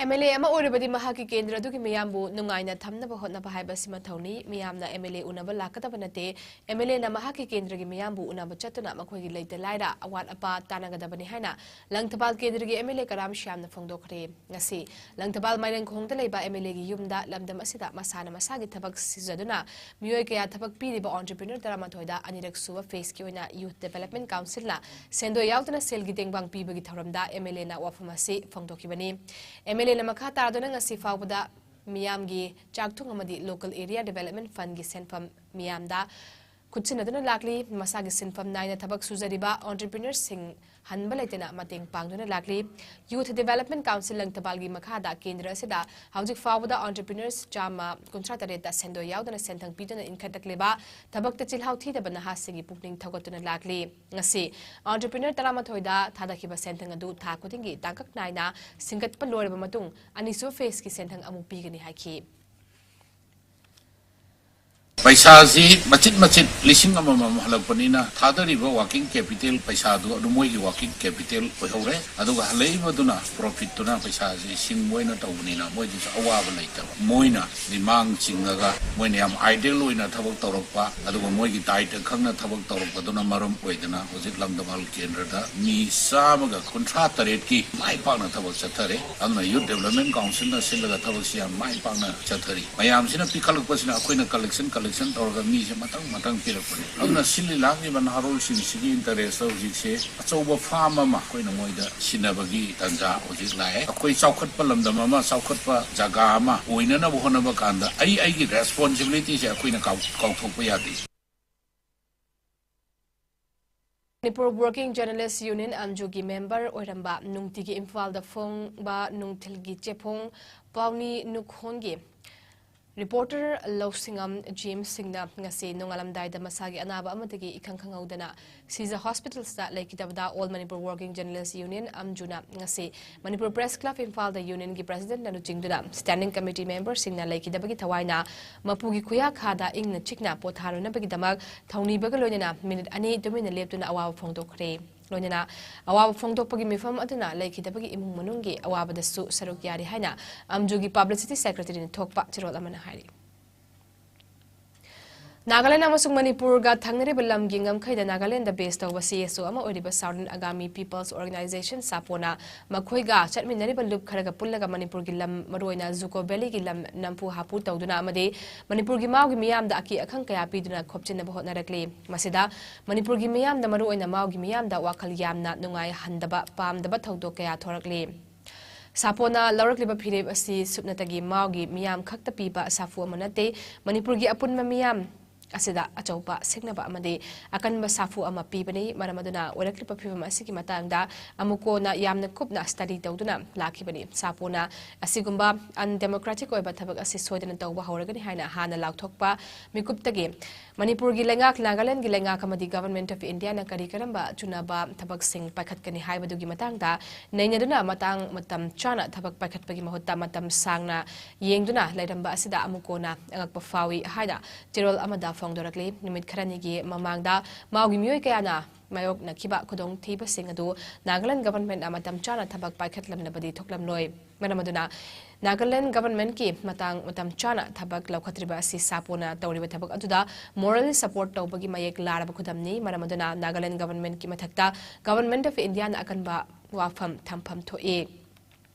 ꯑꯦꯝ ꯑꯦꯜ ꯑꯦ ꯑꯃ ꯑꯣꯏꯔꯕꯗꯤ ꯃꯍꯥꯛꯀꯤ ꯀꯦꯟꯗ꯭ꯔ ꯑꯗꯨꯒꯤ ꯃꯤꯌꯥꯝꯕꯨ ꯅꯨꯡꯉꯥꯏꯅ ꯊꯝꯅꯕ ꯍꯣꯠꯅꯕ ꯍꯥꯏꯕꯁꯤ ꯃꯊꯧꯅꯤ꯫ ꯃꯤꯌꯥꯝꯅ ꯑꯦꯝ ꯑꯦꯜ ꯑꯦ ꯎꯅꯕ ꯂꯥꯛꯀꯗꯕ ꯅꯠꯇꯦ꯫ ꯑꯦꯝ ꯑꯦꯜ ꯑꯦꯅ ꯃꯍꯥꯛꯀꯤ ꯀꯦꯟꯗ꯭ꯔꯒꯤ ꯃꯤꯌꯥꯝꯕꯨ ꯎꯅꯕ ꯆꯠꯇꯨꯅ ꯃꯈꯣꯏꯒꯤ ꯂꯩꯇ ꯂꯥꯏꯔ, ꯑꯋꯥꯠ ꯑꯄꯥ ꯇꯥꯟꯅꯒꯗꯕꯅꯤ ꯍꯥꯏꯅ ꯂꯪꯊꯕꯥꯜ ꯀꯦꯟꯗ꯭ꯔꯒꯤ ꯑꯦꯝ ꯑꯦꯜ ꯑꯦ ꯀꯔꯥꯝ ꯁ꯭ꯌꯥꯝꯅ ꯐꯣꯡꯗꯣꯛꯈ꯭ꯔꯦ꯫ ꯉꯁꯤ ꯂꯪꯊꯕꯥꯜ ꯃꯥꯏꯔꯦꯡꯈꯣꯡꯗ ꯂꯩꯕ ꯑꯦꯝ ꯑꯦꯜ ꯑꯦꯒꯤ ꯌꯨꯝꯗ ꯂꯝꯗꯝ ꯑꯁꯤꯗ ꯃꯁꯥꯅ ꯃꯁꯥꯒꯤ ꯊꯕꯛ ꯁꯤꯖꯗꯨꯅ ꯃꯤꯑꯣꯏ ꯀꯌꯥ ꯊꯕꯛ ꯄꯤꯔꯤꯕ ꯑꯣꯟꯇꯔꯄ꯭ꯔꯤꯅꯔ ꯇꯔꯥꯃꯥꯊꯣꯏꯗ ꯑꯅꯤꯔꯛ ꯁꯨꯕ ꯐꯦꯁꯀꯤ ꯑꯣꯏꯅ ꯌꯨꯊ ꯗꯤꯕꯦꯂꯞꯃꯦꯟ ꯀꯥꯎꯟꯁꯤꯜꯅ ꯁꯦꯟꯗꯣꯏ ꯌꯥꯎꯗꯅ ꯁꯦꯜꯒꯤ ꯇꯦꯡꯕꯥꯡ ꯄꯤꯕꯒꯤ ꯊꯧꯔꯝꯗ ꯑꯦꯝ ꯑꯦꯜ ꯑꯦꯅ ꯋꯥꯐꯝ ꯑꯁꯤ ꯐꯣꯡꯗꯣꯛꯈꯤꯕꯅꯤ꯫ ꯑꯦꯝ ꯑꯦꯜ ꯑꯦꯅ ꯃꯈꯥ ꯇꯥꯗꯨꯅ ꯉꯁꯤ ꯐꯥꯎꯕꯗ ꯃꯤꯌꯥꯝꯒꯤ ꯆꯥꯛꯊꯣꯡ ꯑꯃꯗꯤ ꯂꯣꯀꯦꯜ ꯑꯦꯔꯤꯌꯥ ꯗꯤꯕꯦꯂꯞꯃꯦꯟ ꯐꯟꯒꯤ ꯁꯦꯟꯐꯝ ꯃꯤꯌꯥꯝꯗ ꯈꯨꯠꯁꯤꯟꯅꯗꯨꯅ ꯂꯥꯛꯂꯤ꯫ ꯃꯁꯥꯒꯤ ꯁꯤꯟꯐꯝ ꯅꯥꯏꯅ ꯊꯕꯛ ꯁꯨꯖꯔꯤꯕ ꯑꯣꯟꯇꯔꯄ꯭ꯔꯤꯅꯔꯁꯤꯡ ꯍꯟꯕ ꯂꯩꯇꯅ ꯃꯇꯦꯡ ꯄꯥꯡꯗꯨꯅ ꯂꯥꯛꯂꯤ꯫ ꯌꯨꯊ ꯗꯤꯕꯦꯂꯞꯃꯦꯟ ꯀꯥꯎꯟꯁꯤꯜ ꯂꯪꯊꯕꯥꯜꯒꯤ ꯃꯈꯥꯗ ꯀꯦꯟꯗ꯭ꯔ ꯑꯁꯤꯗ ꯍꯧꯖꯤꯛ ꯐꯥꯎꯕꯗ ꯑꯣꯟꯇꯔꯄ꯭ꯔꯤꯅꯔꯁ ꯆꯥꯝꯃ ꯀꯨꯟꯊ꯭ꯔꯥ ꯇꯔꯦꯠꯇ ꯁꯦꯟꯗꯣꯏ ꯌꯥꯎꯗꯅ ꯁꯦꯟꯊꯪ ꯄꯤꯗꯨꯅ ꯏꯟꯈꯠꯂꯛꯂꯤꯕ ꯊꯕꯛꯇ ꯆꯤꯜꯍꯥꯎ ꯊꯤꯗꯕ ꯅꯍꯥꯁꯤꯡꯒꯤ ꯄꯨꯛꯅꯤꯡ ꯊꯧꯒꯠꯇꯨꯅ ꯂꯥꯛꯂꯤ꯫ ꯉꯁꯤ ꯑꯣꯟꯇꯔꯄ꯭ꯔꯤꯅꯔ ꯇꯔꯥꯃꯥꯊꯣꯏꯗ ꯊꯥꯗꯈꯤꯕ ꯁꯦꯟꯊꯪ ꯑꯗꯨ ꯊꯥ ꯈꯨꯗꯤꯡꯒꯤ ꯇꯥꯡꯀꯛ ꯅꯥꯏꯅ ꯁꯤꯡꯒꯠꯄ ꯂꯣꯏꯔꯕ ꯃꯇꯨꯡ ꯑꯅꯤꯁꯨꯕ ꯐꯦꯁꯀꯤ ꯁꯦꯟꯊꯪ ꯑꯃꯨꯛ ꯄꯤꯒꯅꯤ ꯍꯥꯏꯈꯤ꯫ ꯄꯩꯁꯥꯁꯤ ꯃꯆꯤꯠ ꯃꯆꯤꯠ ꯂꯤꯁꯤꯡ ꯑꯃꯃꯝ ꯍꯜꯂꯛꯄꯅꯤꯅ, ꯊꯥꯗꯔꯤꯕ working capital ꯄꯩꯁꯥꯗꯨ ꯑꯗꯨ ꯃꯣꯏꯒꯤ working capital ꯑꯣꯏꯍꯧꯔꯦ꯫ ꯑꯗꯨꯒ ꯍꯜꯂꯛꯏꯕꯗꯨꯅ profitꯇꯨꯅ ꯄꯩꯁꯥꯁꯤ ꯁꯤꯡꯕ ꯑꯣꯏꯅ ꯇꯧꯕꯅꯤꯅ, ꯃꯣꯏꯗꯁꯨ ꯑꯋꯥꯕ ꯂꯩꯇꯕ꯫ ꯃꯣꯏꯅ ꯃꯥꯡ ꯆꯤꯡꯉꯒ, ꯃꯣꯏꯅ ꯌꯥꯝ idle ꯑꯣꯏꯅ ꯊꯕꯛ ꯇꯧꯔꯛꯄ, ꯑꯗꯨꯒ ꯃꯣꯏꯒꯤ diet ꯈꯪꯅ ꯊꯕꯛ ꯇꯧꯔꯛꯄꯗꯨꯅ ꯃꯔꯝ ꯑꯣꯏꯗꯅ ꯍꯧꯖꯤꯛ ꯂꯝꯗꯝ ꯍꯦꯜꯊ ꯀꯦꯟꯗ꯭ꯔꯗ ꯃꯤ ꯆꯥꯝꯃꯒ ꯀꯨꯟꯊ꯭ꯔꯥ ꯇꯔꯦꯠꯀꯤ ꯃꯥꯏ ꯄꯥꯛꯅ ꯊꯕꯛ ꯆꯠꯊꯔꯦ꯫ ꯑꯗꯨꯅ Youth Development Councilꯅ ꯁꯤꯜꯂꯒ ꯊꯕꯛꯁꯤ ꯌꯥꯝ ꯃꯥꯏ ꯄꯥꯛꯅ ꯆꯠꯊꯔꯤ꯫ ꯃꯌꯥꯝꯁꯤꯅ ꯄꯤꯈꯠꯂꯛꯄꯁꯤꯅ ꯑꯩꯈꯣꯏꯅ collection, collection ꯇꯧꯔꯒ ꯃꯤꯁꯦ ꯃꯊꯪ ꯃꯊꯪ ꯄꯤꯔꯛꯄꯅꯤ꯫ ꯑꯗꯨꯅ ꯁꯤꯜꯂꯤ ꯂꯥꯡꯂꯤꯕ ꯅꯍꯥꯔꯣꯜꯁꯤꯡꯁꯤꯒꯤ interestꯇ ꯍꯧꯖꯤꯛꯁꯦ ꯑꯆꯧꯕ farm ꯑꯃ ꯑꯩꯈꯣꯏꯅ ꯃꯣꯏꯗ ꯁꯤꯟꯅꯕꯒꯤ ꯇꯥꯟꯖꯥ ꯍꯧꯖꯤꯛ ꯂꯥꯛꯑꯦ꯫ ꯑꯩꯈꯣꯏ ꯆꯥꯎꯈꯠꯄ ꯂꯝꯗꯝ ꯑꯃ, ꯆꯥꯎꯈꯠꯄ ꯖꯒꯥ ꯑꯃ ꯑꯣꯏꯅꯅꯕ ꯍꯣꯠꯅꯕ ꯀꯥꯟꯗ ꯑꯩ ꯑꯩꯒꯤ responsibilityꯁꯦ ꯑꯩꯈꯣꯏꯅ ꯀꯥꯎ-, ꯀꯥꯎꯊꯣꯛꯄ ꯌꯥꯗꯦ꯫ Manipur Working Journalist Union, ꯑꯝꯖꯨꯒꯤ member ꯑꯣꯏꯔꯝꯕ, ꯅꯨꯡꯇꯤꯒꯤ ꯏꯝꯐꯥꯜꯗ ꯐꯣꯡꯕ ꯅꯨꯡꯊꯤꯜꯒꯤ ꯆꯦꯐꯣꯡ ꯄꯥꯎꯅꯤ ꯅꯨꯈꯣꯟꯒꯤ reporter ꯂꯧꯁꯤꯡꯉꯝ ꯖꯦꯝꯁ ꯁꯤꯡꯅ ꯉꯁꯤ ꯅꯣꯡꯉꯥꯜꯂꯝꯗꯥꯏꯗ ꯃꯁꯥꯒꯤ ꯑꯅꯥꯕ ꯑꯃꯗꯒꯤ ꯏꯈꯪ ꯈꯪꯍꯧꯗꯅ ꯁꯤꯖ ꯍꯣꯁꯄꯤꯇꯥꯜꯁꯇ ꯂꯩꯈꯤꯗꯕꯗ All Manipur Working Journalist Union, ꯑꯝꯖꯨꯅ ꯉꯁꯤ ꯃꯅꯤꯄꯨꯔ Press Club ꯏꯝꯐꯥꯜꯗ unionꯒꯤ presidentꯅ ꯂꯨꯆꯤꯡꯗꯨꯅ standing committee memberꯁꯤꯡꯅ ꯂꯩꯈꯤꯗꯕꯒꯤ ꯊꯋꯥꯏꯅ ꯃꯄꯨꯒꯤ ꯈꯨꯌꯥꯈꯥꯗ ꯏꯪꯅ ꯆꯤꯛꯅ ꯄꯣꯊꯥꯔꯨꯅꯕꯒꯤꯗꯃꯛ ꯊꯧꯅꯤꯕꯒ ꯂꯣꯏꯅꯅ minute ꯑꯅꯤ ꯇꯨꯃꯤꯟꯅ ꯂꯦꯞꯇꯨꯅ ꯑꯋꯥꯕ ꯐꯣꯡꯗꯣꯛꯈ꯭ꯔꯦ꯫ ꯂꯣꯏꯅꯅ ꯑꯋꯥꯕ ꯐꯣꯡꯗꯣꯛꯄꯒꯤ ꯃꯤꯐꯝ ꯑꯗꯨꯅ ꯂꯩꯈꯤꯗꯕꯒꯤ ꯏꯃꯨꯡ ꯃꯅꯨꯡꯒꯤ ꯑꯋꯥꯕꯗꯁꯨ ꯁꯔꯨꯛ ꯌꯥꯔꯤ ꯍꯥꯏꯅ ꯑꯝꯖꯨꯒꯤ publicity secretaryꯅ ꯊꯣꯛꯄ ꯆꯦꯔꯣꯜ ꯑꯃꯅ ꯍꯥꯏꯔꯤ꯫ ꯅꯥꯒꯥꯂꯦꯟ ꯑꯃꯁꯨꯡ ꯃꯅꯤꯄꯨꯔꯒ ꯊꯪꯅꯔꯤꯕ ꯂꯝꯒꯤ ꯉꯝꯈꯩꯗ ꯅꯥꯒꯥꯂꯦꯟꯗ base ꯇꯧꯕ CSO ꯑꯃ ꯑꯣꯏꯔꯤꯕ Southern Angami People's Organisation, ꯁꯥꯄꯣꯅ ꯃꯈꯣꯏꯒ ꯆꯠꯃꯤꯟꯅꯔꯤꯕ ꯂꯨꯞ ꯈꯔꯒ ꯄꯨꯜꯂꯒ ꯃꯅꯤꯄꯨꯔꯒꯤ ꯂꯝ, ꯃꯔꯨꯑꯣꯏꯅ ꯖꯨꯀꯣ ꯚꯦꯂꯤꯒꯤ ꯂꯝ ꯅꯝꯐꯨ ꯍꯥꯐꯨ ꯇꯧꯗꯨꯅ ꯑꯃꯗꯤ ꯃꯅꯤꯄꯨꯔꯒꯤ ꯃꯥꯎꯒꯤ ꯃꯤꯌꯥꯝꯗ ꯑꯀꯤ ꯑꯈꯪ ꯀꯌꯥ ꯄꯤꯗꯨꯅ ꯈꯣꯞꯆꯤꯟꯅꯕ ꯍꯣꯠꯅꯔꯛꯂꯤ꯫ ꯃꯁꯤꯗ ꯃꯅꯤꯄꯨꯔꯒꯤ ꯃꯤꯌꯥꯝꯗ, ꯃꯔꯨꯑꯣꯏꯅ ꯃꯥꯎꯒꯤ ꯃꯤꯌꯥꯝꯗ ꯋꯥꯈꯜ ꯌꯥꯝꯅ ꯅꯨꯡꯉꯥꯏꯍꯟꯗꯕ, ꯄꯥꯝꯗꯕ ꯊꯧꯗꯣꯛ ꯀꯌꯥ ꯊꯣꯔꯛꯂꯤ꯫ ꯁꯥꯄꯣꯅ ꯂꯧꯔꯛꯂꯤꯕ ꯐꯤꯔꯦꯞ ꯑꯁꯤ ꯁꯨꯞꯅꯇꯒꯤ ꯃꯥꯎꯒꯤ ꯃꯤꯌꯥꯝ ꯈꯛꯇ ꯄꯤꯕ ꯁꯥꯐꯨ ꯑꯃ ꯅꯠꯇꯦ, ꯃꯅꯤꯄꯨꯔꯒꯤ ꯑꯄꯨꯟꯕ ꯃꯤꯌꯥꯝ ꯑꯁꯤꯗ ꯑꯆꯧꯕ ꯁꯤꯡꯅꯕ ꯑꯃꯗꯤ ꯑꯀꯟꯕ ꯁꯥꯐꯨ ꯑꯃ ꯄꯤꯕꯅꯤ꯫ ꯃꯔꯝ ꯑꯗꯨꯅ ꯑꯣꯏꯔꯛꯂꯤꯕ ꯐꯤꯕꯝ ꯑꯁꯤꯒꯤ ꯃꯇꯥꯡꯗ ꯑꯃꯨꯛ ꯀꯣꯟꯅ ꯌꯥꯝꯅ ꯀꯨꯞꯅ ꯁ꯭ꯇꯗꯤ ꯇꯧꯗꯨꯅ ꯂꯥꯛꯈꯤꯕꯅꯤ꯫ ꯁꯥꯐꯨꯅ ꯑꯁꯤꯒꯨꯝꯕ ꯑꯟꯗꯦꯃꯣꯀ꯭ꯔꯦꯇꯤꯛ ꯑꯣꯏꯕ ꯊꯕꯛ ꯑꯁꯤ ꯁꯣꯏꯗꯅ ꯇꯧꯕ ꯍꯧꯔꯒꯅꯤ ꯍꯥꯏꯅ ꯍꯥꯟꯅ ꯂꯥꯎꯊꯣꯛꯄ ꯃꯤꯀꯨꯞꯇꯒꯤ ꯃꯅꯤꯄꯨꯔꯒꯤ ꯂꯩꯉꯥꯛ, ꯅꯥꯒꯥꯂꯦꯟꯗꯒꯤ ꯂꯩꯉꯥꯛ ꯑꯃꯗꯤ Government of Indiaꯅ ꯀꯔꯤ ꯀꯔꯝꯕ ꯆꯨꯅꯕ ꯊꯕꯛꯁꯤꯡ ꯄꯥꯏꯈꯠꯀꯅꯤ ꯍꯥꯏꯕꯗꯨꯒꯤ ꯃꯇꯥꯡꯗ ꯅꯩꯅꯗꯨꯅ ꯃꯇꯥꯡ ꯃꯇꯝ ꯆꯥꯅ ꯊꯕꯛ ꯄꯥꯏꯈꯠꯄꯒꯤ ꯃꯍꯨꯠꯇ ꯃꯇꯝ ꯁꯥꯡꯅ ꯌꯦꯡꯗꯨꯅ ꯂꯩꯔꯝꯕ ꯑꯁꯤꯗ ꯑꯃꯨꯛ ꯀꯣꯟꯅ ꯑꯉꯛꯄ ꯐꯥꯎꯏ ꯍꯥꯏꯅ ꯆꯦꯔꯣꯜ ꯑꯃꯗ ꯐꯣꯡꯗꯣꯔꯛꯂꯤ꯫ ꯅꯨꯃꯤꯠ ꯈꯔꯅꯤꯒꯤ ꯃꯃꯥꯡꯗ ꯃꯥꯎꯒꯤ ꯃꯤꯑꯣꯏ ꯀꯌꯥꯅ ꯃꯥꯌꯣꯛꯅꯈꯤꯕ ꯈꯨꯗꯣꯡꯊꯤꯕꯁꯤꯡ ꯑꯗꯨ ꯅꯥꯒꯥꯂꯦꯟ Governmentꯅ ꯃꯇꯝ ꯆꯥꯅ ꯊꯕꯛ ꯄꯥꯏꯈꯠꯂꯝꯂꯕꯗꯤ ꯊꯣꯛꯂꯝꯂꯣꯏ꯫ ꯃꯔꯝ ꯑꯗꯨꯅ ꯅꯥꯒꯥꯂꯦꯟ Governmentꯀꯤ ꯃꯇꯥꯡ ꯃꯇꯝ ꯆꯥꯅ ꯊꯕꯛ ꯂꯧꯈꯠꯇ꯭ꯔꯤꯕ ꯑꯁꯤ ꯁꯥꯄꯣꯅ ꯇꯧꯔꯤꯕ ꯊꯕꯛ ꯑꯗꯨꯗ moral support ꯇꯧꯕꯒꯤ ꯃꯌꯦꯛ ꯂꯥꯔꯕ ꯈꯨꯗꯝꯅꯤ꯫ ꯃꯔꯝ ꯑꯗꯨꯅ ꯅꯥꯒꯥꯂꯦꯟ Governmentꯀꯤ ꯃꯊꯛꯇ Government of Indiaꯅ ꯑꯀꯟꯕ ꯋꯥꯐꯝ ꯊꯝꯐꯝ ꯊꯣꯛꯏ꯫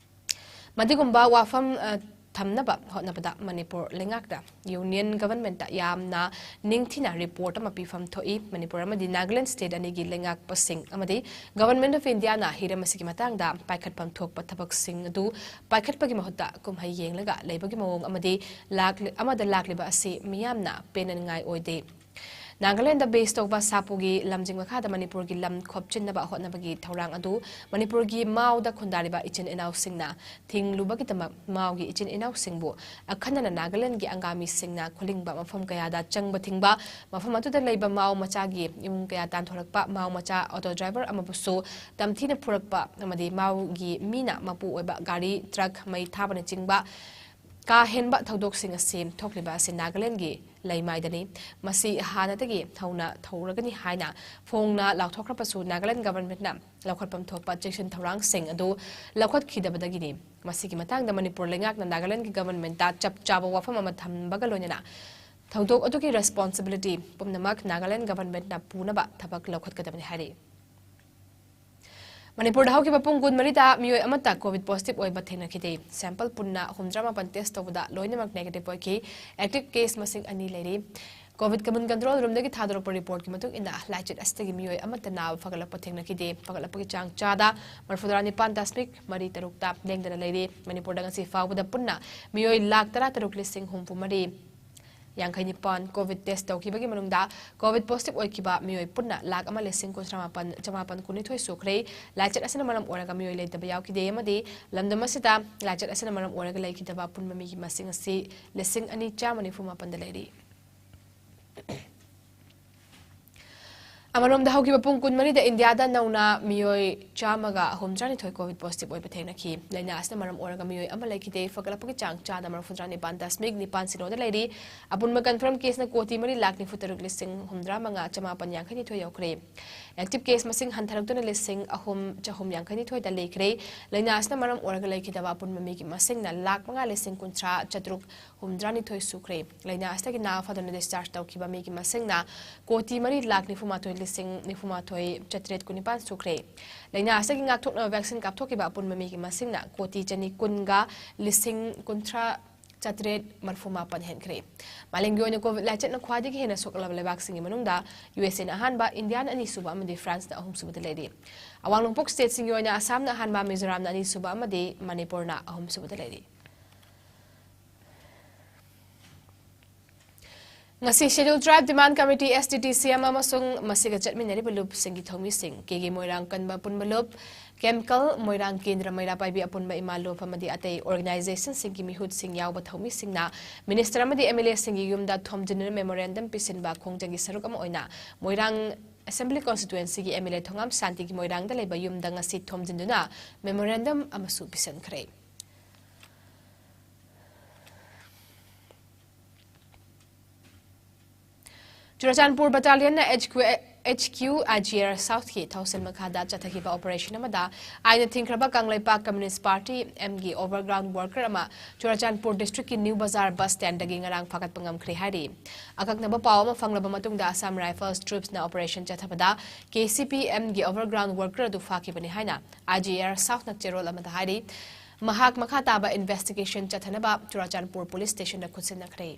ꯃꯗꯨꯒꯨꯝꯕ ꯋꯥꯐꯝ, ꯑ, ꯊꯝꯅꯕ ꯍꯣꯠꯅꯕꯗ ꯃꯅꯤꯄꯨꯔ ꯂꯩꯉꯥꯛꯅ Union Governmentꯇ ꯌꯥꯝꯅ ꯅꯤꯡꯊꯤꯅ report ꯑꯃ ꯄꯤꯐꯝ ꯊꯣꯛꯏ꯫ ꯃꯅꯤꯄꯨꯔ ꯑꯃꯗꯤ ꯅꯥꯒꯥꯂꯦꯟ state ꯑꯅꯤꯒꯤ ꯂꯩꯉꯥꯛꯄꯁꯤꯡ ꯑꯃꯗꯤ Government of Indiaꯅ ꯍꯤꯔꯝ ꯑꯁꯤꯒꯤ ꯃꯇꯥꯡꯗ ꯄꯥꯏꯈꯠꯐꯝ ꯊꯣꯛꯄ ꯊꯕꯛꯁꯤꯡ ꯑꯗꯨ ꯄꯥꯏꯈꯠꯄꯒꯤ ꯃꯍꯨꯠꯇ ꯀꯨꯝꯍꯩ ꯌꯦꯡꯂꯒ ꯂꯩꯕꯒꯤ ꯃꯑꯣꯡ ꯑꯃꯗꯤ ꯂꯥꯛꯂꯤ-, ꯑꯃꯗ ꯂꯥꯛꯂꯤꯕ ꯑꯁꯤ ꯃꯤꯌꯥꯝꯅ ꯄꯦꯟꯅꯅꯤꯡꯉꯥꯏ ꯑꯣꯏꯗꯦ꯫ ꯅꯥꯒꯥꯂꯦꯟꯗ base ꯇꯧꯕ ꯁꯥꯄꯨꯒꯤ ꯂꯝꯖꯤꯡ ꯃꯈꯥꯗ ꯃꯅꯤꯄꯨꯔꯒꯤ ꯂꯝ ꯈꯣꯞꯆꯤꯟꯅꯕ ꯍꯣꯠꯅꯕꯒꯤ ꯊꯧꯔꯥꯡ ꯑꯗꯨ ꯃꯅꯤꯄꯨꯔꯒꯤ ꯃꯥꯎꯗ ꯈꯨꯟꯗꯥꯔꯤꯕ ꯏꯆꯤꯟ ꯏꯅꯥꯎꯁꯤꯡꯅ ꯊꯤꯡꯂꯨꯕꯒꯤꯗꯃꯛ ꯃꯥꯎꯒꯤ ꯏꯆꯤꯟ ꯏꯅꯥꯎꯁꯤꯡꯕꯨ ꯑꯈꯟꯅꯅ ꯅꯥꯒꯥꯂꯦꯟꯒꯤ ꯑꯪꯒꯥꯃꯤꯁꯤꯡꯅ ꯈꯨꯂꯤꯡꯕ ꯃꯐꯝ ꯀꯌꯥꯗ ꯆꯪꯕ ꯊꯤꯡꯕ, ꯃꯐꯝ ꯑꯗꯨꯗ ꯂꯩꯕ ꯃꯥꯎ ꯃꯆꯥꯒꯤ ꯏꯃꯨꯡ ꯀꯌꯥ ꯇꯥꯟꯊꯣꯔꯛꯄ, ꯃꯥꯎ ꯃꯆꯥ auto driver ꯑꯃꯕꯨꯁꯨ ꯇꯝꯊꯤꯅ ꯐꯨꯔꯛꯄ ꯑꯃꯗꯤ ꯃꯥꯎꯒꯤ ꯃꯤꯅ ꯃꯄꯨ ꯑꯣꯏꯕ ꯒꯥꯔꯤ, truck, ꯃꯩ ꯊꯥꯕꯅꯆꯤꯡꯕ ꯀꯥ ꯍꯦꯟꯕ ꯊꯧꯗꯣꯛꯁꯤꯡ ꯑꯁꯤ ꯊꯣꯛꯂꯤꯕ ꯑꯁꯤ ꯅꯥꯒꯥꯂꯦꯟꯒꯤ ꯂꯩꯃꯥꯏꯗꯅꯤ꯫ ꯃꯁꯤ ꯍꯥꯟꯅꯗꯒꯤ ꯍꯧꯅ ꯊꯧꯔꯒꯅꯤ ꯍꯥꯏꯅ ꯐꯣꯡꯅ ꯂꯥꯎꯊꯣꯛꯈ꯭ꯔꯕꯁꯨ ꯅꯥꯒꯥꯂꯦꯟ Governmentꯅ ꯂꯧꯈꯠꯐꯝ ꯊꯣꯛꯄ ꯆꯦꯛꯁꯤꯟ ꯊꯧꯔꯥꯡꯁꯤꯡ ꯑꯗꯨ ꯂꯧꯈꯠꯈꯤꯗꯕꯗꯒꯤꯅꯤ꯫ ꯃꯁꯤꯒꯤ ꯃꯇꯥꯡꯗ ꯃꯅꯤꯄꯨꯔ ꯂꯩꯉꯥꯛꯅ ꯅꯥꯒꯥꯂꯦꯟꯒꯤ Governmentꯇ ꯆꯞ ꯆꯥꯕ ꯋꯥꯐꯝ ꯑꯃ ꯊꯝꯕꯒ ꯂꯣꯏꯅꯅ ꯊꯧꯗꯣꯛ ꯑꯗꯨꯒꯤ responsibility ꯄꯨꯝꯅꯃꯛ ꯅꯥꯒꯥꯂꯦꯟ Governmentꯅ ꯄꯨꯅꯕ ꯊꯕꯛ ꯂꯧꯈꯠꯀꯗꯕꯅꯤ ꯍꯥꯏꯔꯤ꯫ ꯃꯅꯤꯄꯨꯔꯗ ꯍꯧꯈꯤꯕ ꯄꯨꯡ ꯀꯨꯟꯃꯔꯤꯗ ꯃꯤꯑꯣꯏ ꯑꯃꯠꯇ COVID positive ꯑꯣꯏꯕ ꯊꯦꯡꯅꯈꯤꯗꯦ꯫ Sample ꯄꯨꯟꯅ ꯍꯨꯝꯗ꯭ꯔꯥ ꯃꯥꯄꯟ test ꯇꯧꯕꯗ ꯂꯣꯏꯅꯃꯛ negative ꯑꯣꯏꯈꯤ꯫ Active case ꯃꯁꯤꯡ ꯑꯅꯤ ꯂꯩꯔꯤ꯫ COVID Command Control Roomꯗꯒꯤ ꯊꯥꯗꯣꯔꯛꯄ reportꯀꯤ ꯃꯇꯨꯡ ꯏꯟꯅ, ꯂꯥꯏꯆꯠ ꯑꯁꯤꯗꯒꯤ ꯃꯤꯑꯣꯏ ꯑꯃꯠꯇ ꯅꯥꯕ ꯐꯒꯠꯂꯛꯄ ꯊꯦꯡꯅꯈꯤꯗꯦ꯫ ꯐꯒꯠꯂꯛꯄꯒꯤ ꯆꯥꯡ ꯆꯥꯗ ꯃꯔꯤꯐꯨꯇꯔꯥ ꯅꯤꯄꯥꯟ ꯗꯁꯃꯤꯛ ꯃꯔꯤ ꯇꯔꯨꯛꯇ ꯂꯦꯡꯗꯅ ꯂꯩꯔꯤ꯫ ꯃꯅꯤꯄꯨꯔꯗ ꯉꯁꯤ ꯐꯥꯎꯕꯗ ꯄꯨꯟꯅ ꯃꯤꯑꯣꯏ ꯂꯥꯈ ꯇꯔꯥ ꯇꯔꯨꯛ ꯂꯤꯁꯤꯡ ꯍꯨꯝꯐꯨ ꯃꯔꯤ ꯌꯥꯡꯈꯩ ꯅꯤꯄꯥꯟ COVID test ꯇꯧꯈꯤꯕꯒꯤ ꯃꯅꯨꯡꯗ COVID positive ꯑꯣꯏꯈꯤꯕ ꯃꯤꯑꯣꯏ ꯄꯨꯟꯅ ꯂꯥꯈ ꯑꯃ ꯂꯤꯁꯤꯡ ꯀꯨꯟꯊ꯭ꯔꯥ ꯃꯥꯄꯟ ꯆꯃꯥꯄꯟ ꯀꯨꯟꯅꯤꯊꯣꯏ ꯁꯨꯈ꯭ꯔꯦ꯫ ꯂꯥꯏꯆꯠ ꯑꯁꯤꯅ ꯃꯔꯝ ꯑꯣꯏꯔꯒ ꯃꯤꯑꯣꯏ ꯂꯩꯇꯕ ꯌꯥꯎꯈꯤꯗꯦ ꯑꯃꯗꯤ ꯂꯝꯗꯝ ꯑꯁꯤꯗ ꯂꯥꯏꯆꯠ ꯑꯁꯤꯅ ꯃꯔꯝ ꯑꯣꯏꯔꯒ ꯂꯩꯈꯤꯗꯕ ꯑꯄꯨꯟꯕ ꯃꯤꯒꯤ ꯃꯁꯤꯡ ꯑꯁꯤ ꯂꯤꯁꯤꯡ ꯑꯅꯤ ꯆꯥꯝꯃ ꯅꯤꯐꯨ ꯃꯥꯄꯟꯗ ꯂꯩꯔꯤ꯫ ꯑꯃꯔꯣꯝꯗ, ꯍꯧꯈꯤꯕ ꯄꯨꯡ ꯀꯨꯟꯃꯔꯤꯗ ꯏꯟꯗꯤꯌꯥꯗ ꯅꯧꯅ ꯃꯤꯑꯣꯏ ꯆꯥꯝꯃꯒ ꯍꯨꯝꯗ꯭ꯔꯥꯅꯤꯊꯣꯏ COVID positive ꯑꯣꯏꯕ ꯊꯦꯡꯅꯈꯤ꯫ ꯂꯥꯏꯅꯥ ꯑꯁꯤꯅ ꯃꯔꯝ ꯑꯣꯏꯔꯒ ꯃꯤꯑꯣꯏ ꯑꯃ ꯂꯩꯈꯤꯗꯦ꯫ ꯐꯒꯠꯂꯛꯄꯒꯤ ꯆꯥꯡ ꯆꯥꯗ ꯃꯔꯤꯐꯨꯇꯔꯥ ꯅꯤꯄꯥꯟ ꯗꯁꯃꯤꯛ ꯅꯤꯄꯥꯟ ꯁꯤꯅꯣꯗ ꯂꯩꯔꯤ꯫ ꯑꯄꯨꯟꯕ confirm caseꯅ ꯀꯣꯇꯤ ꯃꯔꯤ ꯂꯥꯈ ꯅꯤꯐꯨ ꯇꯔꯨꯛ ꯂꯤꯁꯤꯡ ꯍꯨꯝꯗ꯭ꯔꯥ ꯃꯉꯥ ꯆꯃꯥꯄꯟ ꯌꯥꯡꯈꯩ ꯅꯤꯊꯣꯏ ꯌꯧꯈ꯭ꯔꯦ꯫ Active case ꯃꯁꯤꯡ ꯍꯟꯊꯔꯛꯇꯨꯅ ꯂꯤꯁꯤꯡ ꯑꯍꯨꯝ ꯆꯍꯨꯝ ꯌꯥꯡꯈꯩ ꯅꯤꯊꯣꯏꯗ ꯂꯩꯈ꯭ꯔꯦ꯫ ꯂꯥꯏꯅꯥ ꯑꯁꯤꯅ ꯃꯔꯝ ꯑꯣꯏꯔꯒ ꯂꯩꯈꯤꯗꯕ ꯑꯄꯨꯟꯕ ꯃꯤꯒꯤ ꯃꯁꯤꯡꯅ ꯂꯥꯈ ꯃꯉꯥ ꯂꯤꯁꯤꯡ ꯀꯨꯟꯊ꯭ꯔꯥ ꯆꯥꯇ꯭ꯔꯨꯛ ꯍꯨꯝꯗ꯭ꯔꯥꯅꯤꯊꯣꯏ ꯁꯨꯈ꯭ꯔꯦ꯫ ꯂꯥꯏꯅꯥ ꯑꯁꯤꯗꯒꯤ ꯅꯥ ꯐꯗꯨꯅ discharge ꯇꯧꯈꯤꯕ ꯃꯤꯒꯤ ꯃꯁꯤꯡꯅ ꯀꯣꯇꯤ ꯃꯔꯤ ꯂꯥꯈ ꯅꯤꯐꯨ ꯃꯥꯊꯣꯏ ꯂꯤꯁꯤꯡ ꯅꯤꯐꯨ ꯃꯥꯊꯣꯏ ꯆꯥꯇ꯭ꯔꯦꯠ ꯀꯨꯟꯅꯤꯄꯥꯟ ꯁꯨꯈ꯭ꯔꯦ꯫ ꯂꯥꯏꯅꯥ ꯑꯁꯤꯒꯤ ꯉꯥꯛꯊꯣꯛꯅꯕ vaccine ꯀꯥꯞꯊꯣꯛꯈꯤꯕ ꯑꯄꯨꯟꯕ ꯃꯤꯒꯤ ꯃꯁꯤꯡꯅ ꯀꯣꯇꯤ ꯆꯅꯤ ꯀꯨꯟꯒ ꯂꯤꯁꯤꯡ ꯀꯨꯟꯊ꯭ꯔꯥ ꯆꯥꯇ꯭ꯔꯦꯠ ꯃꯔꯤꯐꯨ ꯃꯥꯄꯟ ꯍꯦꯟꯈ꯭ꯔꯦ꯫ ꯃꯥꯂꯦꯝꯒꯤ ꯑꯣꯏꯅ COVID ꯂꯥꯏꯆꯠꯅ ꯈ꯭ꯋꯥꯏꯗꯒꯤ ꯍꯦꯟꯅ ꯁꯣꯛꯂꯕ ꯂꯩꯕꯥꯛꯁꯤꯡꯒꯤ ꯃꯅꯨꯡꯗ USAꯅ ꯑꯍꯥꯟꯕ, ꯏꯟꯗꯤꯌꯥꯅ ꯑꯅꯤꯁꯨꯕ ꯑꯃꯗꯤ ꯐ꯭ꯔꯥꯟꯁꯅ ꯑꯍꯨꯝꯁꯨꯕꯗ ꯂꯩꯔꯤ꯫ ꯑꯋꯥꯡ ꯅꯣꯡꯄꯣꯛ stateꯁꯤꯡꯒꯤ ꯑꯣꯏꯅ ꯑꯁꯥꯝꯅ ꯑꯍꯥꯟꯕ, ꯃꯤꯖꯣꯔꯥꯝꯅ ꯑꯅꯤꯁꯨꯕ ꯑꯃꯗꯤ ꯃꯅꯤꯄꯨꯔꯅ ꯑꯍꯨꯝꯁꯨꯕꯗ ꯂꯩꯔꯤ꯫ ꯉꯁꯤ Scheduled Tribe Demand Committee, STTCM, ꯑꯃꯁꯨꯡ ꯃꯁꯤꯒ ꯆꯠꯃꯤꯟꯅꯔꯤꯕ ꯂꯨꯞꯁꯤꯡꯒꯤ ꯊꯧꯃꯤꯁꯤꯡ, ꯀꯦꯒꯦ ꯃꯣꯏꯔꯥꯡ ꯀꯟꯕ ꯑꯄꯨꯟꯕ ꯂꯨꯞ, ꯀꯦꯝꯀꯜ, ꯃꯣꯏꯔꯥꯡ ꯀꯦꯟꯗ꯭ꯔ ꯃꯩꯔꯥ ꯄꯥꯏꯕꯤ ꯑꯄꯨꯟꯕ ꯏꯃꯥ ꯂꯨꯞ ꯑꯃꯗꯤ ꯑꯇꯩ organizationꯁꯤꯡꯒꯤ ꯃꯤꯍꯨꯠꯁꯤꯡ ꯌꯥꯎꯕ ꯊꯧꯃꯤꯁꯤꯡꯅ Minister ꯑꯃꯗꯤ MLAꯁꯤꯡꯒꯤ ꯌꯨꯝꯗ ꯊꯣꯝꯖꯤꯟꯗꯨꯅ memorandum ꯄꯤꯁꯤꯟꯕ ꯈꯣꯡꯖꯪꯒꯤ ꯁꯔꯨꯛ ꯑꯃ ꯑꯣꯏꯅ ꯃꯣꯏꯔꯥꯡ Assembly Constituencyꯒꯤ MLA ꯊꯣꯉꯥꯝ ꯁꯥꯟꯇꯤꯒꯤ ꯃꯣꯏꯔꯥꯡꯗ ꯂꯩꯕ ꯌꯨꯝꯗ ꯉꯁꯤ ꯊꯣꯝꯖꯤꯟꯗꯨꯅ memorandum ꯑꯃꯁꯨ ꯄꯤꯁꯤꯟꯈ꯭ꯔꯦ꯫ ꯆꯨꯔꯆꯥꯟꯄꯨꯔ battalionꯅ HQ, HQ IGR Southꯀꯤ ꯊꯧꯁꯤꯜ ꯃꯈꯥꯗ ꯆꯠꯊꯈꯤꯕ operation ꯑꯃꯗ ꯑꯥꯏꯟꯅ ꯊꯤꯡꯈ꯭ꯔꯕ Kangleipak Communist Party, Mꯒꯤ overground worker ꯑꯃ ꯆꯨꯔꯆꯥꯟꯄꯨꯔ districtꯀꯤ New Bazar bus standꯗꯒꯤ ꯉꯔꯥꯡ ꯐꯥꯒꯠꯄ ꯉꯝꯈ꯭ꯔꯦ ꯍꯥꯏꯔꯤ꯫ ꯑꯀꯛꯅꯕ ꯄꯥꯎ ꯑꯃ ꯐꯪꯂꯕ ꯃꯇꯨꯡꯗ Assam Rifles troopsꯅ operation ꯆꯠꯊꯕꯗ KCP, Mꯒꯤ overground worker ꯑꯗꯨ ꯐꯥꯈꯤꯕꯅꯤ ꯍꯥꯏꯅ IGR Southꯅ ꯆꯦꯔꯣꯜ ꯑꯃꯗ ꯍꯥꯏꯔꯤ꯫ ꯃꯍꯥꯛ ꯃꯈꯥ ꯇꯥꯕ investigation ꯆꯠꯊꯅꯕ ꯆꯨꯔꯆꯥꯟꯄꯨꯔ police stationꯗ ꯈꯨꯠꯁꯤꯟꯅꯈ꯭ꯔꯦ꯫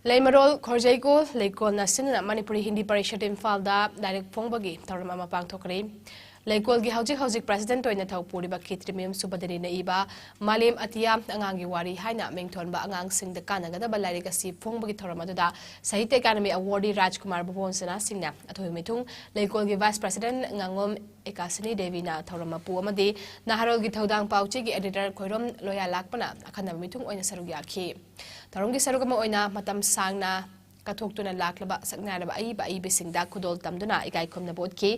ꯂꯩꯃꯔꯣꯜ ꯈꯣꯔꯖꯩꯀꯣꯜ ꯂꯩꯀꯣꯜꯅ ꯁꯤꯟꯗꯨꯅ ꯃꯅꯤꯄꯨꯔꯤ ꯍꯤꯟꯗꯤ ꯄꯔꯤꯁꯠ ꯏꯝꯐꯥꯜꯗ ꯂꯥꯏꯔꯤꯛ ꯐꯣꯡꯕꯒꯤ ꯊꯧꯔꯝ ꯑꯃ ꯄꯥꯡꯊꯣꯛꯈ꯭ꯔꯦ꯫ ꯂꯩꯀꯣꯜꯒꯤ ꯍꯧꯖꯤꯛ ꯍꯧꯖꯤꯛ ꯄ꯭ꯔꯁꯤꯗꯦꯟꯠ ꯑꯣꯏꯅ ꯊꯧ ꯄꯨꯔꯤꯕ ꯈꯦꯇ꯭ꯔꯤꯃꯌꯨꯝ ꯁꯨꯕꯗꯅꯤꯅ ꯏꯕ ꯃꯥꯂꯦꯝ ꯑꯇꯤꯌꯥ ꯑꯉꯥꯡꯒꯤ ꯋꯥꯔꯤ ꯍꯥꯏꯅ ꯃꯤꯡꯊꯣꯟꯕ ꯑꯉꯥꯡꯁꯤꯡꯗ ꯀꯥꯟꯅꯒꯗꯕ ꯂꯥꯏꯔꯤꯛ ꯑꯁꯤ ꯐꯣꯡꯕꯒꯤ ꯊꯧꯔꯝ ꯑꯗꯨꯗ ꯁꯥꯍꯤꯇ꯭ꯌ ꯑꯦꯀꯥꯗꯃꯤ ꯑꯦꯋꯥꯔꯗꯤ ꯔꯥꯖꯀꯨꯃꯥꯔ ꯚꯨꯕꯣꯟ ꯁꯅꯥ ꯁꯤꯡꯅ ꯑꯊꯣꯏꯕ ꯃꯤꯊꯨꯡ ꯂꯩꯀꯣꯜꯒꯤ ꯚꯥꯏꯁ ꯄ꯭ꯔꯁꯤꯗꯦꯟꯠ ꯉꯥꯉꯣꯝ ꯑꯦꯀꯥꯁꯤꯅꯤ ꯗꯦꯕꯤꯅ ꯊꯧꯔꯝ ꯃꯄꯨ ꯑꯃꯗꯤ ꯅꯍꯥꯔꯣꯜꯒꯤ ꯊꯧꯗꯥꯡ ꯄꯥꯎꯆꯦꯒꯤ ꯑꯦꯗꯤꯇꯔ ꯈꯣꯏꯔꯣꯝ ꯂꯣꯌꯥ ꯂꯥꯛꯄꯅ ꯑꯈꯟꯅꯕ ꯃꯤꯊꯨꯡ ꯑꯣꯏꯅ ꯁꯔꯨꯛ ꯌꯥꯈꯤ꯫ ꯊꯧꯔꯝꯒꯤ ꯁꯔꯨꯛ ꯑꯃ ꯑꯣꯏꯅ ꯃꯇꯝ ꯁꯥꯡꯅ ꯀꯠꯊꯣꯛꯇꯨꯅ ꯂꯥꯛꯂꯕ ꯁꯛꯅꯥꯏꯔꯕ ꯑꯏꯕ ꯑꯏꯕꯤꯁꯤꯡꯗ ꯈꯨꯗꯣꯜ ꯇꯝꯗꯨꯅ ꯏꯀꯥꯏ ꯈꯨꯝꯅꯕ ꯎꯠꯈꯤ꯫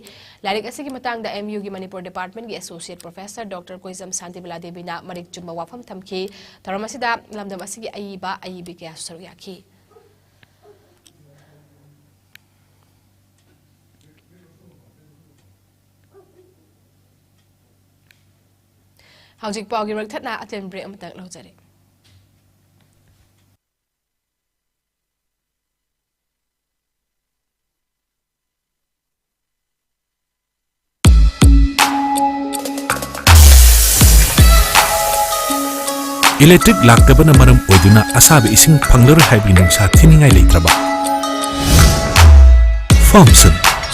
ꯂꯥꯏꯔꯤꯛ ꯑꯁꯤꯒꯤ ꯃꯇꯥꯡꯗ ꯑꯦꯝ ꯌꯨꯒꯤ Manipur ꯗꯤꯄꯥꯔꯠꯃꯦꯟꯠꯀꯤ associate professor doctor ꯀꯣꯏꯖꯝ Shantibala ꯗꯦꯕꯤꯅ ꯃꯔꯤꯛ ꯆꯨꯝꯕ ꯋꯥꯐꯝ ꯊꯝꯈꯤ꯫ ꯊꯧꯔꯝ ꯑꯁꯤꯗ ꯂꯝꯗꯝ ꯑꯁꯤꯒꯤ ꯑꯏꯕ ꯑꯏꯕꯤ ꯀꯌꯥꯁꯨ ꯁꯔꯨꯛ ꯌꯥꯈꯤ꯫ ꯍꯧꯖꯤꯛ ꯄꯥꯎꯒꯤ ꯃꯔꯛ ꯊꯠꯅ ꯑꯇꯦꯟ ꯕ꯭ꯔꯦꯛ ꯑꯃꯇꯪ ꯂꯧꯖꯔꯤ꯫ ꯏꯂꯦꯛꯇ꯭ꯔꯤꯛ ꯂꯥꯛꯇꯕꯅ ꯃꯔꯝ ꯑꯣꯏꯗꯨꯅ ꯑꯁꯥꯕ ꯏꯁꯤꯡ ꯐꯪꯂꯔꯣꯏ ꯍꯥꯏꯕꯒꯤ ꯅꯨꯡꯁꯥ ꯊꯤꯅꯤꯡꯉꯥꯏ ꯂꯩꯇ꯭ꯔꯕ? Farmson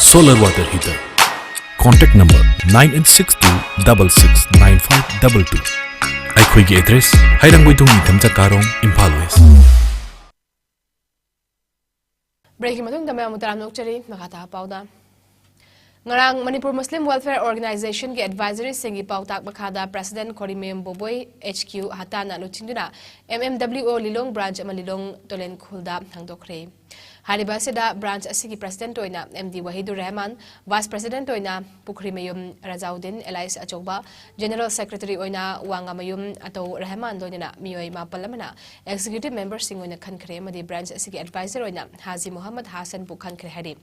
Solar Water Heater. Contact number nine eight six two double six nine five double two. ꯑꯩꯈꯣꯏꯒꯤ ꯑꯦꯗ꯭ꯔꯦꯁ: ꯍꯩꯔꯥꯡꯒꯣꯏꯊꯣꯡ ꯅꯤꯡꯊꯝꯆꯥ ꯀꯥꯔꯣꯡ, ꯏꯝꯐꯥꯜ ꯋꯦꯁ꯫ ꯕ꯭ꯔꯦꯛꯀꯤ ꯃꯇꯨꯡꯗ ꯃꯌꯥꯝꯕꯨ ꯇꯔꯥꯝꯅ ꯑꯣꯛꯆꯔꯤ꯫ ꯃꯈꯥ ꯇꯥꯕ ꯄꯥꯎꯗ꯫ ꯉꯔꯥꯡ ꯃꯅꯤꯄꯨꯔ ꯃꯨꯁꯂꯤꯝ ꯋꯦꯜꯐꯤꯌꯔ ꯑꯣꯔꯒꯅꯥꯏꯖꯦꯁꯟꯒꯤ ꯑꯦꯗꯚꯥꯏꯖꯔꯤꯁꯤꯡꯒꯤ ꯄꯥꯎꯇꯥꯛ ꯃꯈꯥꯗ ꯄ꯭ꯔꯁꯤꯗꯦꯟꯠ ꯈꯣꯔꯤꯃꯌꯨꯝ ꯕꯣꯕꯣꯏ, ꯑꯦꯆ ꯀ꯭ꯌꯨ, ꯍꯇꯥꯅ ꯂꯨꯆꯤꯡꯗꯨꯅ ꯑꯦꯝ ꯑꯦꯝ ꯗꯕ꯭ꯂꯤꯎ ꯑꯣ ꯂꯤꯂꯣꯡ ꯕ꯭ꯔꯥꯟꯆ ꯑꯃ ꯂꯤꯂꯣꯡ ꯇꯣꯂꯦꯟ ꯈꯨꯜꯗ ꯍꯥꯡꯗꯣꯛꯈ꯭ꯔꯦ꯫ ꯍꯥꯏꯔꯤꯕ ꯑꯁꯤꯗ ꯕ꯭ꯔꯥꯟꯆ ꯑꯁꯤꯒꯤ ꯄ꯭ꯔꯁꯤꯗꯦꯟꯠ ꯑꯣꯏꯅ M D Wahidur Rahman, vice president ꯑꯣꯏꯅ ꯄꯨꯈ꯭ꯔꯤꯃꯌꯨꯝ ꯔꯖꯥꯎꯗꯤꯟ ꯑꯦꯂꯥꯏꯁ ꯑꯆꯧꯕ, ꯖꯦꯅꯔꯦꯜ ꯁꯦꯀ꯭ꯔꯦꯇꯔꯤ ꯑꯣꯏꯅ ꯋꯥꯉꯥꯃꯌꯨꯝ ꯑꯇꯧ ꯔꯍꯃꯥꯟ, ꯂꯣꯏꯅꯅ ꯃꯤꯑꯣꯏ ꯃꯥꯄꯜ ꯑꯃꯅ ꯑꯦꯛꯖꯤꯀ꯭ꯌꯨꯇꯤꯚ ꯃꯦꯝꯕꯔꯁꯤꯡ ꯑꯣꯏꯅ ꯈꯟꯈ꯭ꯔꯦ ꯑꯃꯗꯤ ꯕ꯭ꯔꯥꯟꯆ ꯑꯁꯤꯒꯤ ꯑꯦꯗꯚꯥꯏꯖꯔ ꯑꯣꯏꯅ ꯍꯥꯖꯤ ꯃꯨꯍꯝꯃꯗ ꯍꯥꯁꯟꯕꯨ ꯈꯟꯈ꯭ꯔꯦ ꯍꯥꯏꯔꯤ꯫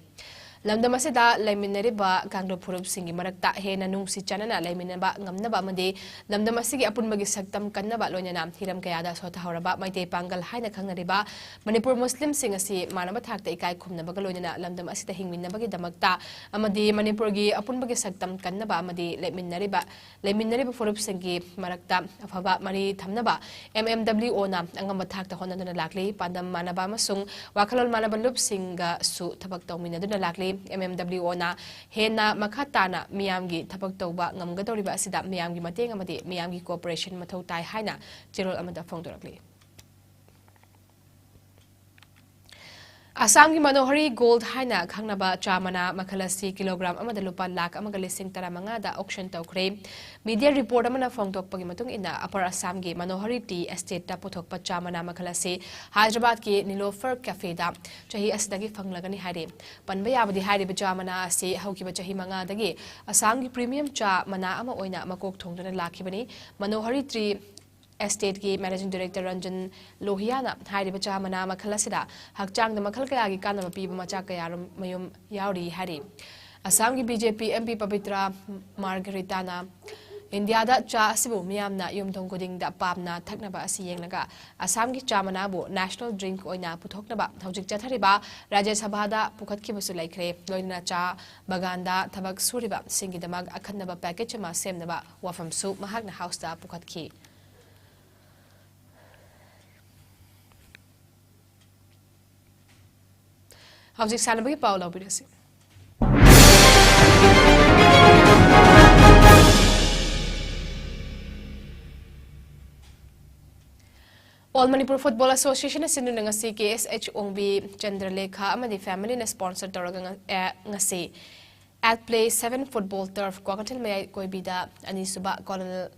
ꯂꯝꯗꯝ ꯑꯁꯤꯗ ꯂꯩꯃꯤꯟꯅꯔꯤꯕ ꯀꯥꯡꯂꯨꯞ ꯐꯨꯔꯨꯞꯁꯤꯡꯒꯤ ꯃꯔꯛꯇ ꯍꯦꯟꯅ ꯅꯨꯡꯁꯤ ꯆꯥꯟꯅꯅ ꯂꯩꯃꯤꯟꯅꯕ ꯉꯝꯅꯕ ꯑꯃꯗꯤ ꯂꯝꯗꯝ ꯑꯁꯤꯒꯤ ꯑꯄꯨꯟꯕꯒꯤ ꯁꯛꯇꯝ ꯀꯟꯅꯕ, ꯂꯣꯏꯅꯅ ꯍꯤꯔꯝ ꯀꯌꯥꯗ ꯁꯣꯊꯍꯧꯔꯕ ꯃꯩꯇꯩ ꯄꯥꯡꯒꯜ ꯍꯥꯏꯅ ꯈꯪꯅꯔꯤꯕ ꯃꯅꯤꯄꯨꯔ ꯃꯨꯁꯂꯤꯝꯁꯤꯡ ꯑꯁꯤ ꯃꯥꯟꯅꯕ ꯊꯥꯛꯇ ꯏꯀꯥꯏ ꯈꯨꯝꯅꯕꯒ ꯂꯣꯏꯅꯅ ꯂꯝꯗꯝ ꯑꯁꯤꯗ ꯍꯤꯡꯃꯤꯟꯅꯕꯒꯤꯗꯃꯛꯇ ꯑꯃꯗꯤ ꯃꯅꯤꯄꯨꯔꯒꯤ ꯑꯄꯨꯟꯕꯒꯤ ꯁꯛꯇꯝ ꯀꯟꯅꯕ ꯑꯃꯗꯤ ꯂꯩꯃꯤꯟꯅꯔꯤꯕ ꯂꯩꯃꯤꯟꯅꯔꯤꯕ ꯐꯨꯔꯨꯞꯁꯤꯡꯒꯤ ꯃꯔꯛꯇ ꯑꯐꯕ ꯃꯔꯤ ꯊꯝꯅꯕ ꯑꯦꯝ ꯑꯦꯝ ꯗꯕ꯭ꯂꯤꯎ ꯑꯣꯅ ꯑꯉꯝꯕ ꯊꯥꯛꯇ ꯍꯣꯠꯅꯗꯨꯅ ꯂꯥꯛꯂꯤ꯫ ꯄꯥꯟꯗꯝ ꯃꯥꯟꯅꯕ ꯑꯃꯁꯨꯡ ꯋꯥꯈꯜꯂꯣꯟ ꯃꯥꯟꯅꯕ ꯂꯨꯞꯁꯤꯡꯒꯁꯨ ꯊꯕꯛ ꯇꯧꯃꯤꯟꯅꯗꯨꯅ ꯂꯥꯛꯂꯤ꯫ ꯑꯦꯝ ꯑꯦꯝ ꯗꯕ꯭ꯂꯤꯎ ꯑꯣꯅ ꯍꯦꯟꯅ ꯃꯈꯥ ꯇꯥꯅ ꯃꯤꯌꯥꯝꯒꯤ ꯊꯕꯛ ꯇꯧꯕ ꯉꯝꯒꯗꯧꯔꯤꯕ ꯑꯁꯤꯗ ꯃꯤꯌꯥꯝꯒꯤ ꯃꯇꯦꯡ ꯑꯃꯗꯤ ꯃꯤꯌꯥꯝꯒꯤ cooperation ꯃꯊꯧ ꯇꯥꯏ ꯍꯥꯏꯅ ꯆꯦꯔꯣꯜ ꯑꯃꯗ ꯐꯣꯡꯗꯣꯔꯛꯂꯤ꯫ ꯑꯁꯥꯝꯒꯤ ꯃꯅꯣꯍꯔꯤ ꯒꯣꯜꯗ ꯍꯥꯏꯅ ꯈꯪꯅꯕ ꯆꯥ ꯃꯅꯥ ꯃꯈꯜ ꯑꯁꯤ ꯀꯤꯂꯣꯒ꯭ꯔꯥꯝ ꯑꯃꯗ ꯂꯨꯄꯥ ꯂꯥꯈ ꯑꯃꯒ ꯂꯤꯁꯤꯡ ꯇꯔꯥꯃꯉꯥꯗ auction ꯇꯧꯈ꯭ꯔꯦ꯫ Media report ꯑꯃꯅ ꯐꯣꯡꯗꯣꯛꯄꯒꯤ ꯃꯇꯨꯡ ꯏꯟꯅ, ꯑꯄꯔ ꯑꯁꯥꯝꯒꯤ ꯃꯅꯣꯍꯔꯤ ꯇꯤ ꯑꯦꯁꯇꯦꯠꯇ ꯄꯨꯊꯣꯛꯄ ꯆꯥ ꯃꯅꯥ ꯃꯈꯜ ꯑꯁꯤ ꯍꯥꯏꯗ꯭ꯔꯕꯥꯗꯀꯤ ꯅꯤꯂꯣꯐꯔ ꯀꯦꯐꯦꯗ ꯆꯍꯤ ꯑꯁꯤꯗꯒꯤ ꯐꯪꯂꯒꯅꯤ ꯍꯥꯏꯔꯤ꯫ ꯄꯟꯕ ꯌꯥꯕꯗꯤ, ꯍꯥꯏꯔꯤꯕ ꯆꯥ ꯃꯅꯥ ꯑꯁꯤ ꯍꯧꯈꯤꯕ ꯆꯍꯤ ꯃꯉꯥꯗꯒꯤ ꯑꯁꯥꯝꯒꯤ premium ꯆꯥ ꯃꯅꯥ ꯑꯃ ꯑꯣꯏꯅ ꯃꯀꯣꯛ ꯊꯣꯡꯗꯨꯅ ꯂꯥꯛꯈꯤꯕꯅꯤ꯫ ꯃꯅꯣꯍꯔꯤ ꯇ꯭ꯔꯤ ꯑꯦꯁꯇꯦꯠꯀꯤ managing director ꯔꯟꯖꯟ ꯂꯣꯍꯤꯌꯥꯅ ꯍꯥꯏꯔꯤꯕ ꯆꯥ ꯃꯅꯥ ꯃꯈꯜ ꯑꯁꯤꯗ ꯍꯛꯆꯥꯡꯗ ꯃꯈꯜ ꯀꯌꯥꯒꯤ ꯀꯥꯟꯅꯕ ꯄꯤꯕ ꯃꯆꯥꯛ ꯀꯌꯥꯔꯨꯝ ꯃꯌꯨꯝ ꯌꯥꯎꯔꯤ ꯍꯥꯏꯔꯤ꯫ ꯑꯁꯥꯝꯒꯤ B J P M P Pabitra ꯃꯥꯔꯒꯔꯤꯇꯥꯅ ꯏꯟꯗꯤꯌꯥꯗ ꯆꯥ ꯑꯁꯤꯕꯨ ꯃꯤꯌꯥꯝꯅ ꯌꯨꯝꯊꯣꯡ ꯈꯨꯗꯤꯡꯗ ꯄꯥꯝꯅ ꯊꯛꯅꯕ ꯑꯁꯤ ꯌꯦꯡꯂꯒ ꯑꯁꯥꯝꯒꯤ ꯆꯥ ꯃꯅꯥꯕꯨ national drink ꯑꯣꯏꯅ ꯄꯨꯊꯣꯛꯅꯕ ꯍꯧꯖꯤꯛ ꯆꯠꯊꯔꯤꯕ ꯔꯥꯖ꯭ꯌ ꯁꯚꯥꯗ ꯄꯨꯈꯠꯈꯤꯕꯁꯨ ꯂꯩꯈ꯭ꯔꯦ꯫ ꯂꯣꯏꯅꯅ ꯆꯥ ꯕꯒꯥꯟꯗ ꯊꯕꯛ ꯁꯨꯔꯤꯕꯁꯤꯡꯒꯤꯗꯃꯛ ꯑꯈꯟꯅꯕ package ꯑꯃ ꯁꯦꯝꯅꯕ ꯋꯥꯐꯝꯁꯨ ꯃꯍꯥꯛꯅ ꯍꯥꯎꯁꯇ ꯄꯨꯈꯠꯈꯤ꯫ ꯍꯧꯖꯤꯛ ꯁꯥꯟꯅꯕꯒꯤ ꯄꯥꯎ ꯂꯧꯕꯤꯔꯁꯤ꯫ All Manipur Football Association ꯑꯁꯤꯅ ꯉꯁꯤ ꯀꯦ ꯑꯦꯁ ꯑꯩꯆ ꯑꯣꯡꯕꯤ, ꯆꯟꯗ꯭ꯔꯂꯦꯈꯥ ꯑꯃꯗꯤ family ꯅ sponsor ꯇꯧꯔꯒ ꯉ-, ꯑꯦ, ꯉꯁꯤ At Play seven Football Turf Kwakeithel ꯃꯌꯥꯏ ꯀꯣꯏꯕꯤꯗ ꯑꯅꯤꯁꯨꯕ Colonel,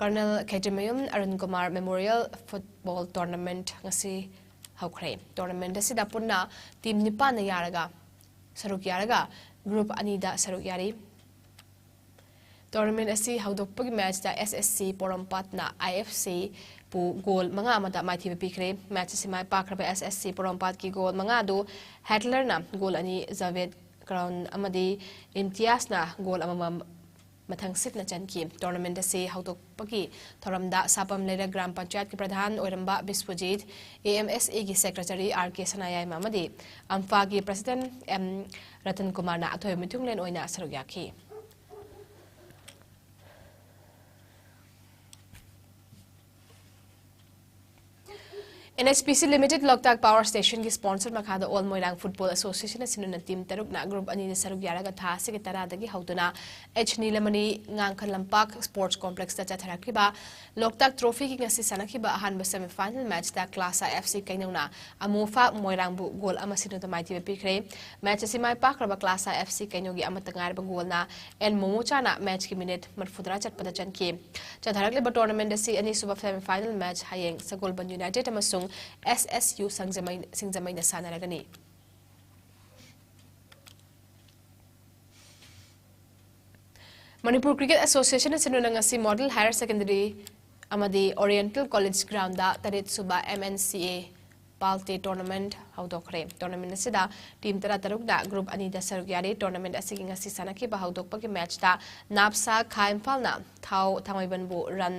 Colonel ꯈꯦꯇ꯭ꯔꯤꯃꯌꯨꯝ Arun Kumar Memorial Football Tournament ꯉꯁꯤ ꯍꯧꯈ꯭ꯔꯦ꯫ Tournament ꯑꯁꯤꯗ ꯄꯨꯟꯅ team ꯅꯤꯄꯥꯟꯅ ꯌꯥꯔꯒ, ꯁꯔꯨꯛ ꯌꯥꯔꯒ group ꯑꯅꯤꯗ ꯁꯔꯨꯛ ꯌꯥꯔꯤ꯫ Tournament ꯑꯁꯤ ꯍꯧꯗꯣꯛꯄꯒꯤ match ꯇ ꯑꯦꯁ ꯑꯦꯁ ꯁꯤ ꯄꯣꯔꯣꯝꯄꯥꯠꯅ ꯑꯥꯏ ꯑꯦꯐ ꯁꯤ ꯕꯨ goal ꯃꯉꯥ ꯑꯃꯗ ꯃꯥꯏꯊꯤꯕ ꯄꯤꯈ꯭ꯔꯦ꯫ Match ꯑꯁꯤ ꯃꯥꯏ ꯄꯥꯛꯈ꯭ꯔꯕ ꯑꯦꯁ ꯑꯦꯁ ꯁꯤ ꯄꯣꯔꯣꯝꯄꯥꯠꯀꯤ goal ꯃꯉꯥ ꯑꯗꯨ ꯍꯦꯠꯂꯔꯅ goal ꯑꯅꯤ, ꯖꯥꯚꯦꯗ ꯀꯔꯣꯟ ꯑꯃꯗꯤ ꯏꯝꯇꯤꯌꯥꯁꯅ ꯒꯣꯜ ꯑꯃꯃꯝ ꯃꯊꯪꯁꯤꯠꯅ ꯆꯟꯈꯤ꯫ ꯇꯣꯔꯅꯥꯃꯦꯟꯠ ꯑꯁꯤ ꯍꯧꯗꯣꯛꯄꯒꯤ ꯊꯧꯔꯝꯗ ꯁꯥꯄꯝ ꯂꯩꯔꯛ ꯒ꯭ꯔꯥꯝ ꯄꯟꯆꯥꯌꯠꯀꯤ ꯄ꯭ꯔꯙꯥꯟ ꯑꯣꯏꯔꯝꯕ ꯕꯤꯁ꯭ꯋꯖꯤꯠ, ꯑꯦ ꯑꯦꯝ ꯑꯦꯁ ꯑꯦꯒꯤ ꯁꯦꯀ꯭ꯔꯦꯇꯔꯤ ꯑꯥꯔ ꯀꯦ ꯁꯅꯥꯌꯥꯏꯃ ꯑꯃꯗꯤ ꯑꯝꯐꯥꯒꯤ ꯄ꯭ꯔꯁꯤꯗꯦꯟꯠ ꯑꯦꯝ ꯔꯇꯟ ꯀꯨꯃꯥꯔꯅ ꯑꯊꯣꯏꯕ ꯃꯤꯊꯨꯡꯂꯦꯟ ꯑꯣꯏꯅ ꯁꯔꯨꯛ ꯌꯥꯈꯤ꯫ ꯑꯦꯟ ꯑꯩꯆ ꯄꯤ ꯁꯤ ꯂꯤꯃꯤꯇꯦꯗ ꯂꯣꯛꯇꯥꯛ ꯄꯥꯋꯔ ꯁ꯭ꯇꯦꯁꯟꯒꯤ ꯁ꯭ꯄꯣꯟꯁꯔ ꯃꯈꯥꯗ ꯑꯣꯜ ꯃꯣꯏꯔꯥꯡ ꯐꯨꯠꯕꯣꯜ ꯑꯦꯁꯣꯁꯤꯌꯦꯁꯟꯅ ꯁꯤꯟꯗꯨꯅ ꯇꯤꯝ ꯇꯔꯨꯛꯅ ꯒ꯭ꯔꯨꯞ ꯑꯅꯤꯗ ꯁꯔꯨꯛ ꯌꯥꯔꯒ ꯊꯥ ꯑꯁꯤꯒꯤ ꯇꯔꯥꯗꯒꯤ ꯍꯧꯗꯨꯅ ꯑꯩꯆ ꯅꯤꯂꯃꯅꯤ ꯉꯥꯡꯈ ꯂꯝꯄꯥꯛ ꯁ꯭ꯄꯣꯔꯠꯁ ꯀꯣꯝꯄ꯭ꯂꯦꯛꯁꯇ ꯆꯠꯊꯔꯛꯈꯤꯕ ꯂꯣꯛꯇꯥꯛ ꯇ꯭ꯔꯣꯐꯤꯒꯤ ꯉꯁꯤ ꯁꯥꯟꯅꯈꯤꯕ ꯑꯍꯥꯟꯕ ꯁꯦꯃꯤꯐꯥꯏꯅꯦꯜ ꯃꯦꯆꯇ ꯀ꯭ꯂꯥꯁꯥ ꯑꯦꯐ ꯁꯤ ꯀꯩꯅꯧꯅ ꯑꯃꯨꯐꯥ ꯃꯣꯏꯔꯥꯡꯕꯨ ꯒꯣꯜ ꯑꯃ ꯁꯤꯅꯣꯗ ꯃꯥꯏꯊꯤꯕ ꯄꯤꯈ꯭ꯔꯦ꯫ ꯃꯦꯆ ꯑꯁꯤ ꯃꯥꯏ ꯄꯥꯛꯈ꯭ꯔꯕ ꯀ꯭ꯂꯥꯁꯥ ꯑꯦꯐ ꯁꯤ ꯀꯩꯅꯧꯒꯤ ꯑꯃꯠꯇ ꯉꯥꯏꯔꯕ ꯒꯣꯜꯅ ꯑꯦꯟ ꯃꯣꯃꯣꯆꯥꯅ ꯃꯦꯆꯀꯤ ꯃꯤꯅꯤꯠ ꯃꯔꯤꯐꯨꯇꯔꯥ ꯆꯠꯄꯗ ꯆꯟꯈꯤ꯫ ꯆꯠꯊꯔꯛꯂꯤꯕ ꯇꯣꯔꯅꯥꯃꯦꯟꯠ ꯑꯁꯤ ꯑꯅꯤꯁꯨꯕ ꯁꯦꯃꯤꯐꯥꯏꯅꯦꯜ ꯃꯦꯆ ꯍꯌꯦꯡ ꯁꯒꯣꯜꯕꯟ ꯌꯨꯅꯥꯏꯇꯦꯗ ꯑꯃꯁꯨꯡ ꯑꯦꯁ ꯑꯦꯁ ꯌꯨ ꯁꯤꯡꯖꯃꯩ, ꯁꯤꯡꯖꯃꯩꯅ ꯁꯥꯟꯅꯔꯒꯅꯤ꯫ ꯃꯅꯤꯄꯨꯔ ꯀ꯭ꯔꯤꯀꯦꯠ ꯑꯦꯁꯣꯁꯤꯌꯦꯁꯟꯅ ꯁꯤꯟꯗꯨꯅ ꯉꯁꯤ ꯃꯣꯗꯦꯜ ꯍꯥꯌꯔ ꯁꯦꯀꯦꯟꯗꯔꯤ ꯑꯃꯗꯤ ꯑꯣꯔꯤꯌꯦꯟꯇꯦꯜ ꯀꯣꯂꯦꯖ ꯒ꯭ꯔꯥꯎꯟꯗ ꯇꯔꯦꯠ ꯁꯨꯕ ꯑꯦꯝ ꯑꯦꯟ ꯁꯤ ꯑꯦ ꯄꯥꯜꯇꯦ ꯇꯣꯔꯅꯥꯃꯦꯟꯠ ꯍꯧꯗꯣꯛꯈ꯭ꯔꯦ꯫ ꯇꯣꯔꯅꯥꯃꯦꯟꯠ ꯑꯁꯤꯗ ꯇꯤꯝ ꯇꯔꯥꯇꯔꯨꯛꯅ ꯒ꯭ꯔꯨꯞ ꯑꯅꯤꯗ ꯁꯔꯨꯛ ꯌꯥꯔꯤ꯫ ꯇꯣꯔꯅꯥꯃꯦꯟꯠ ꯑꯁꯤꯒꯤ ꯉꯁꯤ ꯁꯥꯟꯅꯈꯤꯕ ꯍꯧꯗꯣꯛꯄꯒꯤ ꯃꯦꯆꯇ ꯅꯥꯞꯁꯥ ꯈꯥ ꯏꯝꯐꯥꯜꯅ ꯊꯥꯎ ꯊꯥꯡꯃꯩꯕꯟꯕꯨ ꯔꯟ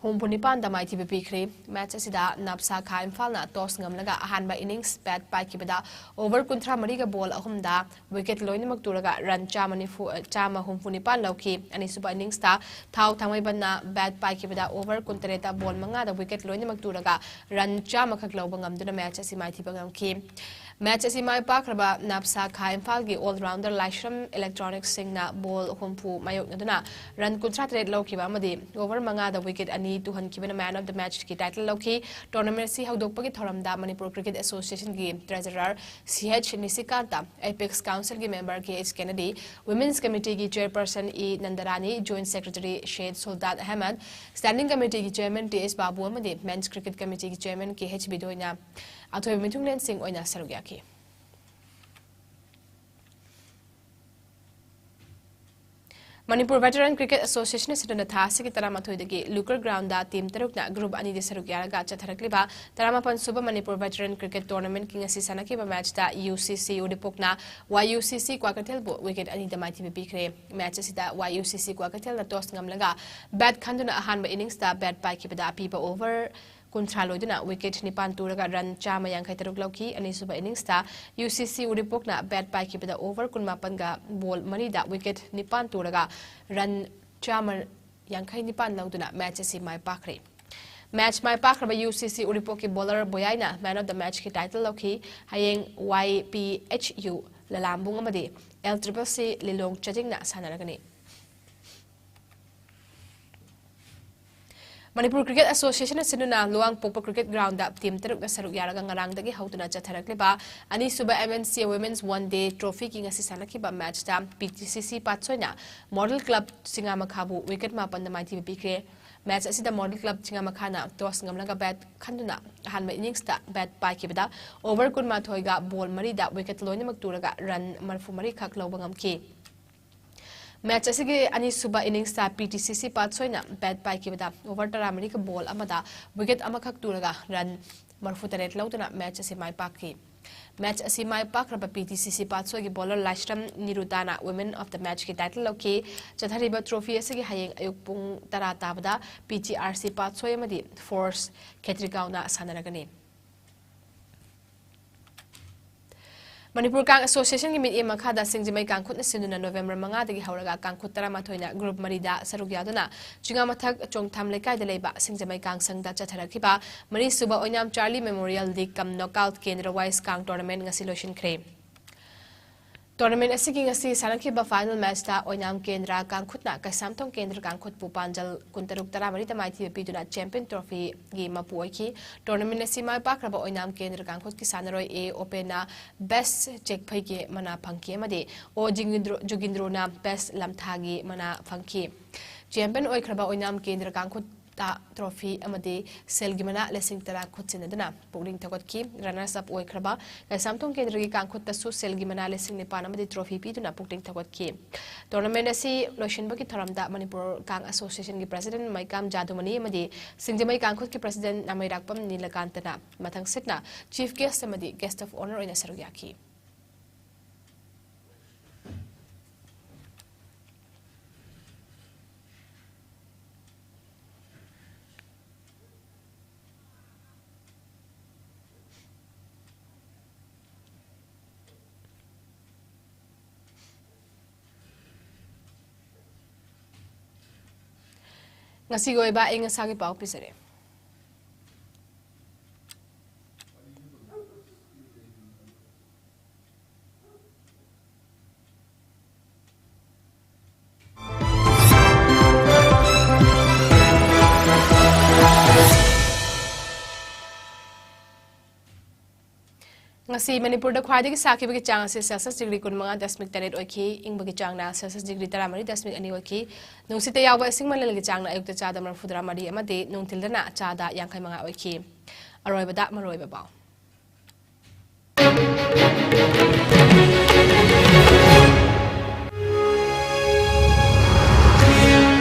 ꯍꯨꯝꯐꯨ ꯅꯤꯄꯥꯟꯗ ꯃꯥꯏꯊꯤꯕ ꯄꯤꯈ꯭ꯔꯦ꯫ ꯃꯦꯆ ꯑꯁꯤꯗ ꯅꯥꯞꯁꯥ ꯈꯥ ꯏꯝꯐꯥꯜꯅ ꯇꯣꯁ ꯉꯝꯂꯒ ꯑꯍꯥꯟꯕ ꯏꯅꯤꯡꯁ ꯕꯦꯠ ꯄꯥꯏꯈꯤꯕꯗ ꯑꯣꯚꯔ ꯀꯨꯟꯊ꯭ꯔꯥ ꯃꯔꯤꯒ ꯕꯣꯜ ꯑꯍꯨꯝꯗ ꯋꯤꯀꯦꯠ ꯂꯣꯏꯅꯃꯛ ꯇꯨꯔꯒ ꯔꯟ ꯆꯥꯝꯃ ꯅꯤꯐꯨ, ꯆꯥꯝꯃ ꯍꯨꯝꯐꯨ ꯅꯤꯄꯥꯟ ꯂꯧꯈꯤ꯫ ꯑꯅꯤꯁꯨꯕ ꯏꯅꯤꯡꯁꯇ ꯊꯥꯎ ꯊꯥꯡꯃꯩꯕꯟꯅ ꯕꯦꯠ ꯄꯥꯏꯈꯤꯕꯗ ꯑꯣꯚꯔ ꯀꯨꯟꯇꯔꯦꯠꯇ ꯕꯣꯜ ꯃꯉꯥꯗ ꯋꯤꯀꯦꯠ ꯂꯣꯏꯅꯃꯛ ꯇꯨꯔꯒ ꯔꯟ ꯆꯥꯝꯃꯈꯛ ꯂꯧꯕ ꯉꯝꯗꯨꯅ ꯃꯦꯆ ꯑꯁꯤ ꯃꯥꯏꯊꯤꯕ ꯉꯝꯈꯤ꯫ ꯃꯦꯆ ꯑꯁꯤ ꯃꯥꯏ ꯄꯥꯛꯈ꯭ꯔꯕ ꯅꯥꯞꯁꯥ ꯈꯥ ꯏꯝꯐꯥꯜꯒꯤ ꯑꯣꯜ ꯔꯥꯎꯟꯗꯔ ꯂꯥꯏꯁ꯭ꯔꯝ ꯏꯂꯦꯛꯇ꯭ꯔꯣꯅꯤꯛꯁ ꯁꯤꯡꯅ ꯕꯣꯜ ꯍꯨꯝꯐꯨ ꯃꯥꯌꯣꯛꯅꯗꯨꯅ ꯔꯟ ꯀꯨꯟꯊ꯭ꯔꯥ ꯇꯔꯦꯠ ꯂꯧꯈꯤꯕ ꯑꯃꯗꯤ ꯑꯣꯚꯔ ꯃꯉꯥꯗ ꯋꯤꯀꯦꯠ ꯑꯅꯤ ꯇꯨꯍꯟꯈꯤꯕꯅ ꯃꯦꯟ ꯑꯣꯐ ꯗ ꯃꯦꯆꯀꯤ ꯇꯥꯏꯇꯜ ꯂꯧꯈꯤ꯫ ꯇꯣꯔꯅꯥꯃꯦꯟꯠ ꯑꯁꯤ ꯍꯧꯗꯣꯛꯄꯒꯤ ꯊꯧꯔꯝꯗ ꯃꯅꯤꯄꯨꯔ ꯀ꯭ꯔꯤꯀꯦꯠ ꯑꯦꯁꯣꯁꯤꯌꯦꯁꯟꯒꯤ ꯇ꯭ꯔꯦꯖꯔꯔ ꯁꯤ ꯑꯩꯆ ꯅꯤꯁꯤꯀꯥꯟꯇ, ꯑꯦꯄꯦꯛꯁ ꯀꯥꯎꯟꯁꯤꯜꯒꯤ ꯃꯦꯝꯕꯔ ꯀꯦ H ꯀꯦꯅꯦꯗꯤ, women's ꯀꯃꯤꯇꯤꯒꯤ ꯆꯦꯌꯔꯄꯔꯁꯟ E ꯅꯟꯗꯔꯥꯅꯤ, joint secretary ꯁꯦꯌꯗ ꯁꯨꯜꯇꯥꯟ ꯑꯍꯃꯗ, ꯁ꯭ꯇꯦꯟꯗꯤꯡ ꯀꯃꯤꯇꯤꯒꯤ ꯆꯦꯌꯔꯃꯦꯟ ꯇꯤ ꯑꯦꯁ ꯕꯥꯕꯨ ꯑꯃꯗꯤ ꯃꯦꯟꯁ ꯀ꯭ꯔꯤꯀꯦꯠ ꯀꯃꯤꯇꯤꯒꯤ ꯆꯦꯌꯔꯃꯦꯟ ꯀꯦ ꯑꯩꯆ ꯕꯤꯗꯣꯏꯅ ꯑꯊꯣꯏꯕ ꯃꯤꯊꯨꯡꯂꯦꯟꯁꯤꯡ ꯑꯣꯏꯅ ꯁꯔꯨꯛ ꯌꯥꯈꯤ꯫ Manipur Veteran Cricket Association ꯑꯁꯤꯅ ꯊꯥ ꯑꯁꯤꯒꯤ ꯇꯔꯥꯃꯥꯊꯣꯏꯗꯒꯤ ꯂꯨꯀꯔ ꯒ꯭ꯔꯥꯎꯟꯗ ꯇꯤꯝ ꯇꯔꯨꯛꯅ ꯒ꯭ꯔꯨꯞ ꯑꯅꯤꯗ ꯁꯔꯨꯛ ꯌꯥꯔꯒ ꯆꯠꯊꯔꯛꯂꯤꯕ ꯇꯔꯥꯃꯥꯄꯟ ꯁꯨꯕ ꯃꯅꯤꯄꯨꯔ ꯚꯦꯇꯔꯟ ꯀ꯭ꯔꯤꯀꯦꯠ ꯇꯣꯔꯅꯥꯃꯦꯟꯠꯀꯤ ꯉꯁꯤ ꯁꯥꯟꯅꯈꯤꯕ ꯃꯦꯆꯇ ꯌꯨ ꯁꯤ ꯁꯤ ꯎꯔꯤꯄꯣꯛꯅ ꯋꯥꯏ ꯌꯨ ꯁꯤ ꯁꯤ ꯀ꯭ꯋꯥꯀꯩꯊꯦꯜꯕꯨ ꯋꯤꯀꯦꯠ ꯑꯅꯤꯗ ꯃꯥꯏꯊꯤꯕ ꯄꯤꯈ꯭ꯔꯦ꯫ ꯃꯦꯆ ꯑꯁꯤꯗ ꯋꯥꯏ ꯌꯨ ꯁꯤ ꯁꯤ ꯀ꯭ꯋꯥꯀꯩꯊꯦꯜꯅ ꯇꯣꯁ ꯉꯝꯂꯒ ꯕꯦꯠ ꯈꯟꯗꯨꯅ ꯑꯍꯥꯟꯕ ꯏꯅꯤꯡꯁꯇ ꯕꯦꯠ ꯄꯥꯏꯈꯤꯕꯗ ꯑꯄꯤꯕ ꯑꯣꯚꯔ ꯀꯨꯟꯊ꯭ꯔꯥ ꯂꯣꯏꯗꯨꯅ ꯋꯤꯀꯦꯠ ꯅꯤꯄꯥꯟ ꯇꯨꯔꯒ ꯔꯟ ꯆꯥꯝꯃ ꯌꯥꯡꯈꯩ ꯇꯔꯨꯛ ꯂꯧꯈꯤ꯫ ꯑꯅꯤꯁꯨꯕ ꯏꯅꯤꯡꯁꯇ ꯌꯨ ꯁꯤ ꯁꯤ ꯎꯔꯤꯄꯣꯛꯅ ꯕꯦꯠ ꯄꯥꯏꯈꯤꯕꯗ ꯑꯣꯚꯔ ꯀꯨꯟꯃꯥꯄꯟꯒ ꯕꯣꯜ ꯃꯔꯤꯗ ꯋꯤꯀꯦꯠ ꯅꯤꯄꯥꯟ ꯇꯨꯔꯒ ꯔꯟ ꯆꯥꯝꯃ ꯌꯥꯡꯈꯩ ꯅꯤꯄꯥꯟ ꯂꯧꯗꯨꯅ ꯃꯦꯆ ꯑꯁꯤ ꯃꯥꯏ ꯄꯥꯛꯈ꯭ꯔꯦ꯫ ꯃꯦꯆ ꯃꯥꯏ ꯄꯥꯛꯈ꯭ꯔꯕ ꯌꯨ ꯁꯤ ꯁꯤ ꯎꯔꯤꯄꯣꯛꯀꯤ ꯕꯣꯂꯔ ꯕꯣꯌꯥꯏꯅ ꯃꯦꯟ ꯑꯣꯐ ꯗ ꯃꯦꯆꯀꯤ ꯇꯥꯏꯇꯜ ꯂꯧꯈꯤ꯫ ꯍꯌꯦꯡ ꯋꯥꯏ ꯄꯤ ꯑꯩꯆ ꯌꯨ ꯂꯂꯥꯝꯕꯨꯡ ꯑꯃꯗꯤ ꯑꯦꯜ ꯇ꯭ꯔꯤꯄꯜ ꯁꯤ ꯂꯤꯂꯣꯡ ꯆꯥꯖꯤꯡꯅ ꯁꯥꯟꯅꯔꯒꯅꯤ꯫ ꯃꯅꯤꯄꯨꯔ ꯀ꯭ꯔꯤꯀꯦꯠ ꯑꯦꯁꯣꯁꯤꯌꯦꯁꯟ ꯑꯁꯤꯅ ꯂꯨꯋꯥꯡꯄꯣꯛꯄ ꯀ꯭ꯔꯤꯀꯦꯠ ꯒ꯭ꯔꯥꯎꯟꯗ ꯇꯤꯝ ꯇꯔꯨꯛꯅ ꯁꯔꯨꯛ ꯌꯥꯔꯒ ꯉꯔꯥꯡꯗꯒꯤ ꯍꯧꯗꯨꯅ ꯆꯠꯊꯔꯛꯂꯤꯕ ꯑꯅꯤꯁꯨꯕ M N C women's one day ꯇ꯭ꯔꯣꯐꯤꯒꯤ ꯉꯁꯤ ꯁꯥꯟꯅꯈꯤꯕ ꯃꯦꯆꯇ ꯄꯤ ꯇꯤ ꯁꯤ ꯁꯤ ꯄꯥꯠꯁꯣꯏꯅ ꯃꯣꯗꯦꯜ ꯀ꯭ꯂꯕ ꯆꯤꯉꯥꯃꯈꯥꯕꯨ ꯋꯤꯀꯦꯠ ꯃꯥꯄꯟꯗ ꯃꯥꯏꯊꯤꯕ ꯄꯤꯈ꯭ꯔꯦ꯫ ꯃꯦꯆ ꯑꯁꯤꯗ ꯃꯣꯗꯦꯜ ꯀ꯭ꯂꯕ ꯆꯤꯉꯥꯃꯈꯥꯅ ꯇꯣꯁ ꯉꯝꯂꯒ ꯕꯦꯠ ꯈꯟꯗꯨꯅ ꯑꯍꯥꯟꯕ ꯏꯅꯤꯡꯁꯇ ꯕꯦꯠ ꯄꯥꯏꯈꯤꯕꯗ ꯑꯣꯚꯔ ꯀꯨꯟꯃꯥꯊꯣꯏꯒ ꯕꯣꯜ ꯃꯔꯤꯗ ꯋꯤꯀꯦꯠ ꯂꯣꯏꯅꯃꯛ ꯇꯨꯔꯒ ꯔꯟ ꯃꯔꯤꯐꯨ ꯃꯔꯤ ꯈꯛ ꯂꯧꯕ ꯉꯝꯈꯤ꯫ ꯃꯦꯆ ꯑꯁꯤꯒꯤ ꯑꯅꯤꯁꯨꯕ ꯏꯅꯤꯡꯁꯇ ꯄꯤ ꯇꯤ ꯁꯤ ꯁꯤ ꯄꯥꯠꯁꯣꯏꯅ ꯕꯦꯠ ꯄꯥꯏꯈꯤꯕꯗ ꯑꯣꯚꯔ ꯇꯔꯥꯃꯔꯤꯒ ꯕꯣꯜ ꯑꯃꯗ ꯋꯤꯀꯦꯠ ꯑꯃꯈꯛ ꯇꯨꯔꯒ ꯔꯟ ꯃꯔꯤꯐꯨ ꯇꯔꯦꯠ ꯂꯧꯗꯨꯅ ꯃꯦꯆ ꯑꯁꯤ ꯃꯥꯏ ꯄꯥꯛꯈꯤ꯫ ꯃꯦꯆ ꯑꯁꯤ ꯃꯥꯏ ꯄꯥꯛꯈ꯭ꯔꯕ ꯄꯤ ꯇꯤ ꯁꯤ ꯁꯤ ꯄꯥꯠꯁꯣꯏꯒꯤ ꯕꯣꯂꯔ ꯂꯥꯏꯁ꯭ꯔꯝ ꯅꯤꯔꯨꯇꯥꯅ ꯋꯨꯃꯦꯟ ꯑꯣꯐ ꯗ ꯃꯦꯆꯀꯤ ꯇꯥꯏꯇꯜ ꯂꯧꯈꯤ꯫ ꯆꯠꯊꯔꯤꯕ ꯇ꯭ꯔꯣꯐꯤ ꯑꯁꯤꯒꯤ ꯍꯌꯦꯡ ꯑꯌꯨꯛ ꯄꯨꯡ ꯇꯔꯥ ꯇꯥꯕꯗ ꯄꯤ ꯇꯤ ꯑꯥꯔ ꯁꯤ ꯄꯥꯠꯁꯣꯏ ꯑꯃꯗꯤ ꯐꯣꯔꯁ ꯈꯦꯇ꯭ꯔꯤꯒꯥꯎꯅ ꯁꯥꯟꯅꯔꯒꯅꯤ꯫ ꯃꯅꯤꯄꯨꯔ ꯀꯥꯡ ꯑꯦꯁꯣꯁꯤꯌꯦꯁꯟꯒꯤ ꯃꯤꯠꯌꯦꯡ ꯃꯈꯥꯗ ꯁꯤꯡꯖꯃꯩ ꯀꯥꯡꯈꯨꯠꯅ ꯁꯤꯟꯗꯨꯅ ꯅꯣꯕꯦꯝꯕꯔ ꯃꯉꯥꯗꯒꯤ ꯍꯧꯔꯒ ꯀꯥꯡꯈꯨꯠ ꯇꯔꯥꯃꯥꯊꯣꯏꯅ ꯒ꯭ꯔꯨꯞ ꯃꯔꯤꯗ ꯁꯔꯨꯛ ꯌꯥꯗꯨꯅ ꯆꯤꯉꯥꯃꯊꯛ ꯆꯣꯡꯊꯥꯝ ꯂꯩꯀꯥꯏꯗ ꯂꯩꯕ ꯁꯤꯡꯖꯃꯩ ꯀꯥꯡꯁꯪꯗ ꯆꯠꯊꯔꯛꯈꯤꯕ ꯃꯔꯤꯁꯨꯕ ꯑꯣꯏꯅꯥꯝ ꯆꯥꯔꯂꯤ ꯃꯦꯃꯣꯔꯤꯌꯦꯜ ꯂꯤꯒ ꯀꯝ ꯅꯣꯛꯑꯥꯎꯠ ꯀꯦꯟꯗ꯭ꯔ ꯋꯥꯏꯁ ꯀꯥꯡ ꯇꯣꯔꯅꯥꯃꯦꯟꯠ ꯉꯁꯤ ꯂꯣꯏꯁꯤꯟꯈ꯭ꯔꯦ꯫ ꯇꯣꯔꯅꯥꯃꯦꯟꯠ ꯑꯁꯤꯒꯤ ꯉꯁꯤ ꯁꯥꯟꯅꯈꯤꯕ ꯐꯥꯏꯅꯦꯜ ꯃꯦꯆꯇ ꯑꯣꯏꯅꯥꯝ ꯀꯦꯟꯗ꯭ꯔ ꯀꯥꯡꯈꯨꯠꯅ ꯀꯩꯁꯥꯝꯊꯣꯡ ꯀꯦꯟꯗ꯭ꯔ ꯀꯥꯡꯈꯨꯠꯄꯨ ꯄꯥꯟꯖꯜ ꯀꯨꯟꯇꯔꯨꯛ ꯇꯔꯥꯃꯔꯤꯗ ꯃꯥꯏꯊꯤꯕ ꯄꯤꯗꯨꯅ ꯆꯦꯝꯄꯤꯌꯟ ꯇ꯭ꯔꯣꯐꯤꯒꯤ ꯃꯄꯨ ꯑꯣꯏꯈꯤ꯫ ꯇꯣꯔꯅꯥꯃꯦꯟꯠ ꯑꯁꯤ ꯃꯥꯏ ꯄꯥꯛꯈ꯭ꯔꯕ ꯑꯣꯏꯅꯥꯝ ꯀꯦꯟꯗ꯭ꯔ ꯀꯥꯡꯈꯨꯠꯀꯤ ꯁꯥꯟꯅꯔꯣꯏ ꯑꯦ ꯑꯣꯄꯦꯟꯅ ꯕꯦꯁ ꯆꯦꯛꯐꯩꯒꯤ ꯃꯅꯥ ꯐꯪꯈꯤ ꯑꯃꯗꯤ ꯑꯣ ꯖꯤꯡꯒꯤꯟꯗ꯭ꯔꯣ-, ꯖꯨꯒꯤꯟꯗ꯭ꯔꯣꯅ ꯕꯦꯁ ꯂꯝꯊꯥꯒꯤ ꯃꯅꯥ ꯐꯪꯈꯤ꯫ ꯆꯦꯝꯄꯤꯌꯟ ꯑꯣꯏꯈ꯭ꯔꯕ ꯑꯣꯏꯅꯥꯝ ꯀꯦꯟꯗ꯭ꯔ ꯀꯥꯡꯈꯨꯠ ꯇ ꯇ꯭ꯔꯣꯐꯤ ꯑꯃꯗꯤ ꯁꯦꯜꯒꯤ ꯃꯅꯥ ꯂꯤꯁꯤꯡ ꯇꯔꯥ ꯈꯨꯠꯁꯤꯟꯅꯗꯨꯅ ꯄꯨꯛꯅꯤꯡ ꯊꯧꯒꯠꯈꯤ꯫ ꯔꯅꯔꯁ ꯑꯞ ꯑꯣꯏꯈ꯭ꯔꯕ ꯀꯩꯁꯥꯝꯊꯣꯡ ꯀꯦꯟꯗ꯭ꯔꯒꯤ ꯀꯥꯡꯈꯨꯠꯇꯁꯨ ꯁꯦꯜꯒꯤ ꯃꯅꯥ ꯂꯤꯁꯤꯡ ꯅꯤꯄꯥꯟ ꯑꯃꯗꯤ ꯇ꯭ꯔꯣꯐꯤ ꯄꯤꯗꯨꯅ ꯄꯨꯛꯅꯤꯡ ꯊꯧꯒꯠꯈꯤ꯫ ꯇꯣꯔꯅꯥꯃꯦꯟ ꯑꯁꯤ ꯂꯣꯏꯁꯤꯟꯕꯒꯤ ꯊꯧꯔꯝꯗ ꯃꯅꯤꯄꯨꯔ ꯀꯥꯡ ꯑꯦꯁꯣꯁꯤꯌꯦꯁꯟꯒꯤ ꯄ꯭ꯔꯁꯤꯗꯦꯟ ꯃꯩꯀꯥꯝ ꯖꯥꯗꯨꯃꯅꯤ ꯑꯃꯗꯤ ꯁꯤꯡꯖꯃꯩ ꯀꯥꯡꯈꯨꯠꯀꯤ ꯄ꯭ꯔꯁꯤꯗꯦꯟ ꯅꯥꯃꯩꯔꯥꯛꯄꯝ ꯅꯤꯂꯀꯥꯟꯇꯅ ꯃꯊꯪꯁꯤꯠꯅ ꯆꯤꯐ ꯒꯦꯁ ꯑꯃꯗꯤ ꯒꯦꯁ ꯑꯣꯐ ꯑꯣꯅꯔ ꯑꯣꯏꯅ ꯁꯔꯨꯛ ꯌꯥꯈꯤ꯫ ꯉꯁꯤꯒꯤ ꯑꯣꯏꯕ ꯑꯏꯪ ꯑꯁꯥꯒꯤ ꯄꯥꯎ ꯄꯤꯖꯔꯦ꯫ ꯉꯁꯤ ꯃꯅꯤꯄꯨꯔꯗ ꯈ꯭ꯋꯥꯏꯗꯒꯤ ꯁꯥꯈꯤꯕꯒꯤ ꯆꯥꯡ ꯑꯁꯤ ꯁꯦꯜꯁꯤꯌꯁ ꯗꯤꯒ꯭ꯔꯤ ꯀꯨꯟꯃꯉꯥ ꯗꯁꯃꯤꯛ ꯇꯔꯦꯠ ꯑꯣꯏꯈꯤ꯫ ꯏꯪꯕꯒꯤ ꯆꯥꯡꯅ ꯁꯦꯜꯁꯤꯌꯁ ꯗꯤꯒ꯭ꯔꯤ ꯇꯔꯥꯃꯔꯤ ꯗꯁꯃꯤꯛ ꯑꯅꯤ ꯑꯣꯏꯈꯤ꯫ ꯅꯨꯡꯁꯤꯠꯇ ꯌꯥꯎꯕ ꯏꯁꯤꯡ ꯃꯅꯤꯜꯒꯤ ꯆꯥꯡꯅ ꯑꯌꯨꯛꯇ ꯆꯥꯗ ꯃꯔꯤꯐꯨꯇꯔꯥ ꯃꯔꯤ ꯑꯃꯗꯤ ꯅꯨꯡꯊꯤꯜꯗꯅ ꯆꯥꯗ ꯌꯥꯡꯈꯩ ꯃꯉꯥ ꯑꯣꯏꯈꯤ꯫ ꯑꯔꯣꯏꯕꯗ ꯃꯔꯨꯑꯣꯏꯕ ꯄꯥꯎ꯫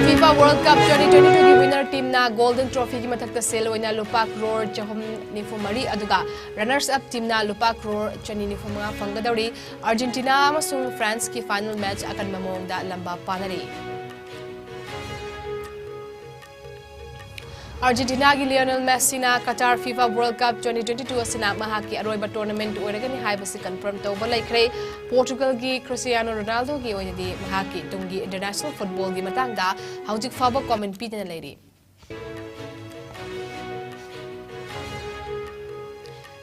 FIFA World Cup twenty twenty-two ꯒꯤ winner teamꯅ Golden Trophyꯒꯤ ꯃꯊꯛꯇ ꯁꯦꯜ ꯑꯣꯏꯅ ꯂꯨꯄꯥ ꯀ꯭ꯔꯣꯔ ꯆꯍꯨꯝ ꯅꯤꯐꯨ ꯃꯔꯤ, ꯑꯗꯨꯒ runners up teamꯅ ꯂꯨꯄꯥ ꯀ꯭ꯔꯣꯔ ꯆꯅꯤ ꯅꯤꯐꯨ ꯃꯉꯥ ꯐꯪꯒꯗꯧꯔꯤ꯫ Argentina ꯑꯃꯁꯨꯡ Franceꯀꯤ final match ꯑꯀꯟꯕ ꯃꯑꯣꯡꯗ ꯂꯝꯕꯥ ꯄꯥꯅꯔꯤ꯫ Argentinaꯒꯤ Lionel Messiꯅ Qatar FIFA World Cup twenty twenty-two ꯑꯁꯤꯅ ꯃꯍꯥꯛꯀꯤ ꯑꯔꯣꯏꯕ tournament ꯑꯣꯏꯔꯒꯅꯤ ꯍꯥꯏꯕꯁꯤ confirm ꯇꯧꯕ ꯂꯩꯈ꯭ꯔꯦ꯫ Portugalꯒꯤ Cristiano Ronaldoꯒꯤ ꯑꯣꯏꯅꯗꯤ ꯃꯍꯥꯛꯀꯤ ꯇꯨꯡꯒꯤ international footballꯒꯤ ꯃꯇꯥꯡꯗ ꯍꯧꯖꯤꯛ ꯐꯥꯎꯕ comment ꯄꯤꯗꯅ ꯂꯩꯔꯤ꯫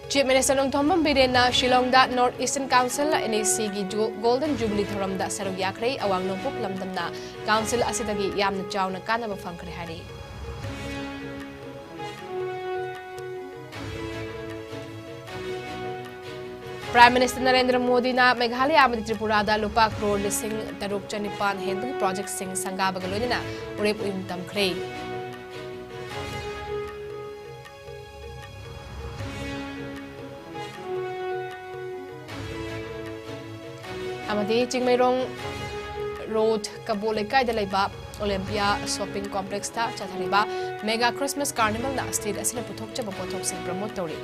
Chief Minister ꯅꯣꯡꯊꯣꯝꯕꯝ ꯕꯤꯔꯦꯟꯅ ꯁꯤꯂꯣꯡꯗ North Eastern Council, NECꯒꯤ ꯖꯨ-, Golden Jubilee ꯊꯧꯔꯝꯗ ꯁꯔꯨꯛ ꯌꯥꯈ꯭ꯔꯦ꯫ ꯑꯋꯥꯡ ꯅꯣꯡꯄꯣꯛ ꯂꯝꯗꯝꯅ council ꯑꯁꯤꯗꯒꯤ ꯌꯥꯝꯅ ꯆꯥꯎꯅ ꯀꯥꯟꯅꯕ ꯐꯪꯈ꯭ꯔꯦ ꯍꯥꯏꯔꯤ꯫ Prime Minister ꯅꯔꯦꯟꯗ꯭ꯔ ꯃꯣꯗꯤꯅ ꯃꯦꯘꯥꯂꯌꯥ ꯑꯃꯗꯤ ꯇ꯭ꯔꯤꯄꯨꯔꯥꯗ ꯂꯨꯄꯥ ꯀ꯭ꯔꯣꯔ ꯂꯤꯁꯤꯡ ꯇꯔꯨꯛ ꯆꯅꯤꯄꯥꯟ ꯍꯦꯟꯕꯒꯤ projectꯁꯤꯡ ꯁꯪꯒꯥꯕꯒ ꯂꯣꯏꯅꯅ ꯎꯔꯦꯞ ꯎꯌꯨꯡ ꯇꯝꯈ꯭ꯔꯦ꯫ ꯑꯃꯗꯤ ꯆꯤꯡꯃꯩꯔꯣꯡ ꯔꯣꯗ ꯀꯕꯣ ꯂꯩꯀꯥꯏꯗ ꯂꯩꯕ ꯑꯣꯂꯦꯝꯄꯤꯌꯥ ꯁꯣꯄꯤꯡ ꯀꯣꯝꯄ꯭ꯂꯦꯛꯁꯇ ꯆꯠꯊꯔꯤꯕ ꯃꯦꯒꯥ ꯈ꯭ꯔꯤꯁꯃꯥꯁ ꯀꯥꯔꯅꯤꯚꯦꯜꯅ ꯁ꯭ꯇꯦꯠ ꯑꯁꯤꯅ ꯄꯨꯊꯣꯛꯆꯕ ꯄꯣꯠꯊꯣꯛꯁꯤꯡ ꯄ꯭ꯔꯃꯣꯠ ꯇꯧꯔꯤ꯫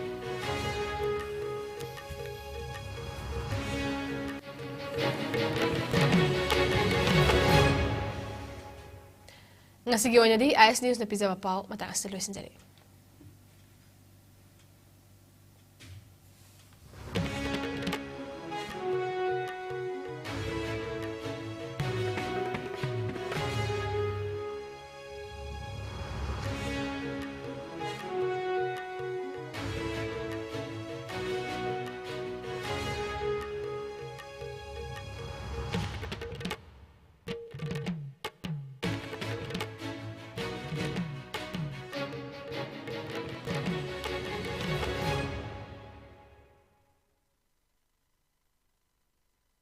ꯉꯁꯤꯒꯤ ꯑꯣꯏꯅꯗꯤ ꯑꯥꯏ ꯑꯦꯁ ꯅ꯭ꯌꯨꯁꯅ ꯄꯤꯖꯕ ꯄꯥꯎ ꯃꯇꯥꯡ ꯑꯁꯤꯗ ꯂꯣꯏꯁꯤꯟꯖꯔꯦ꯫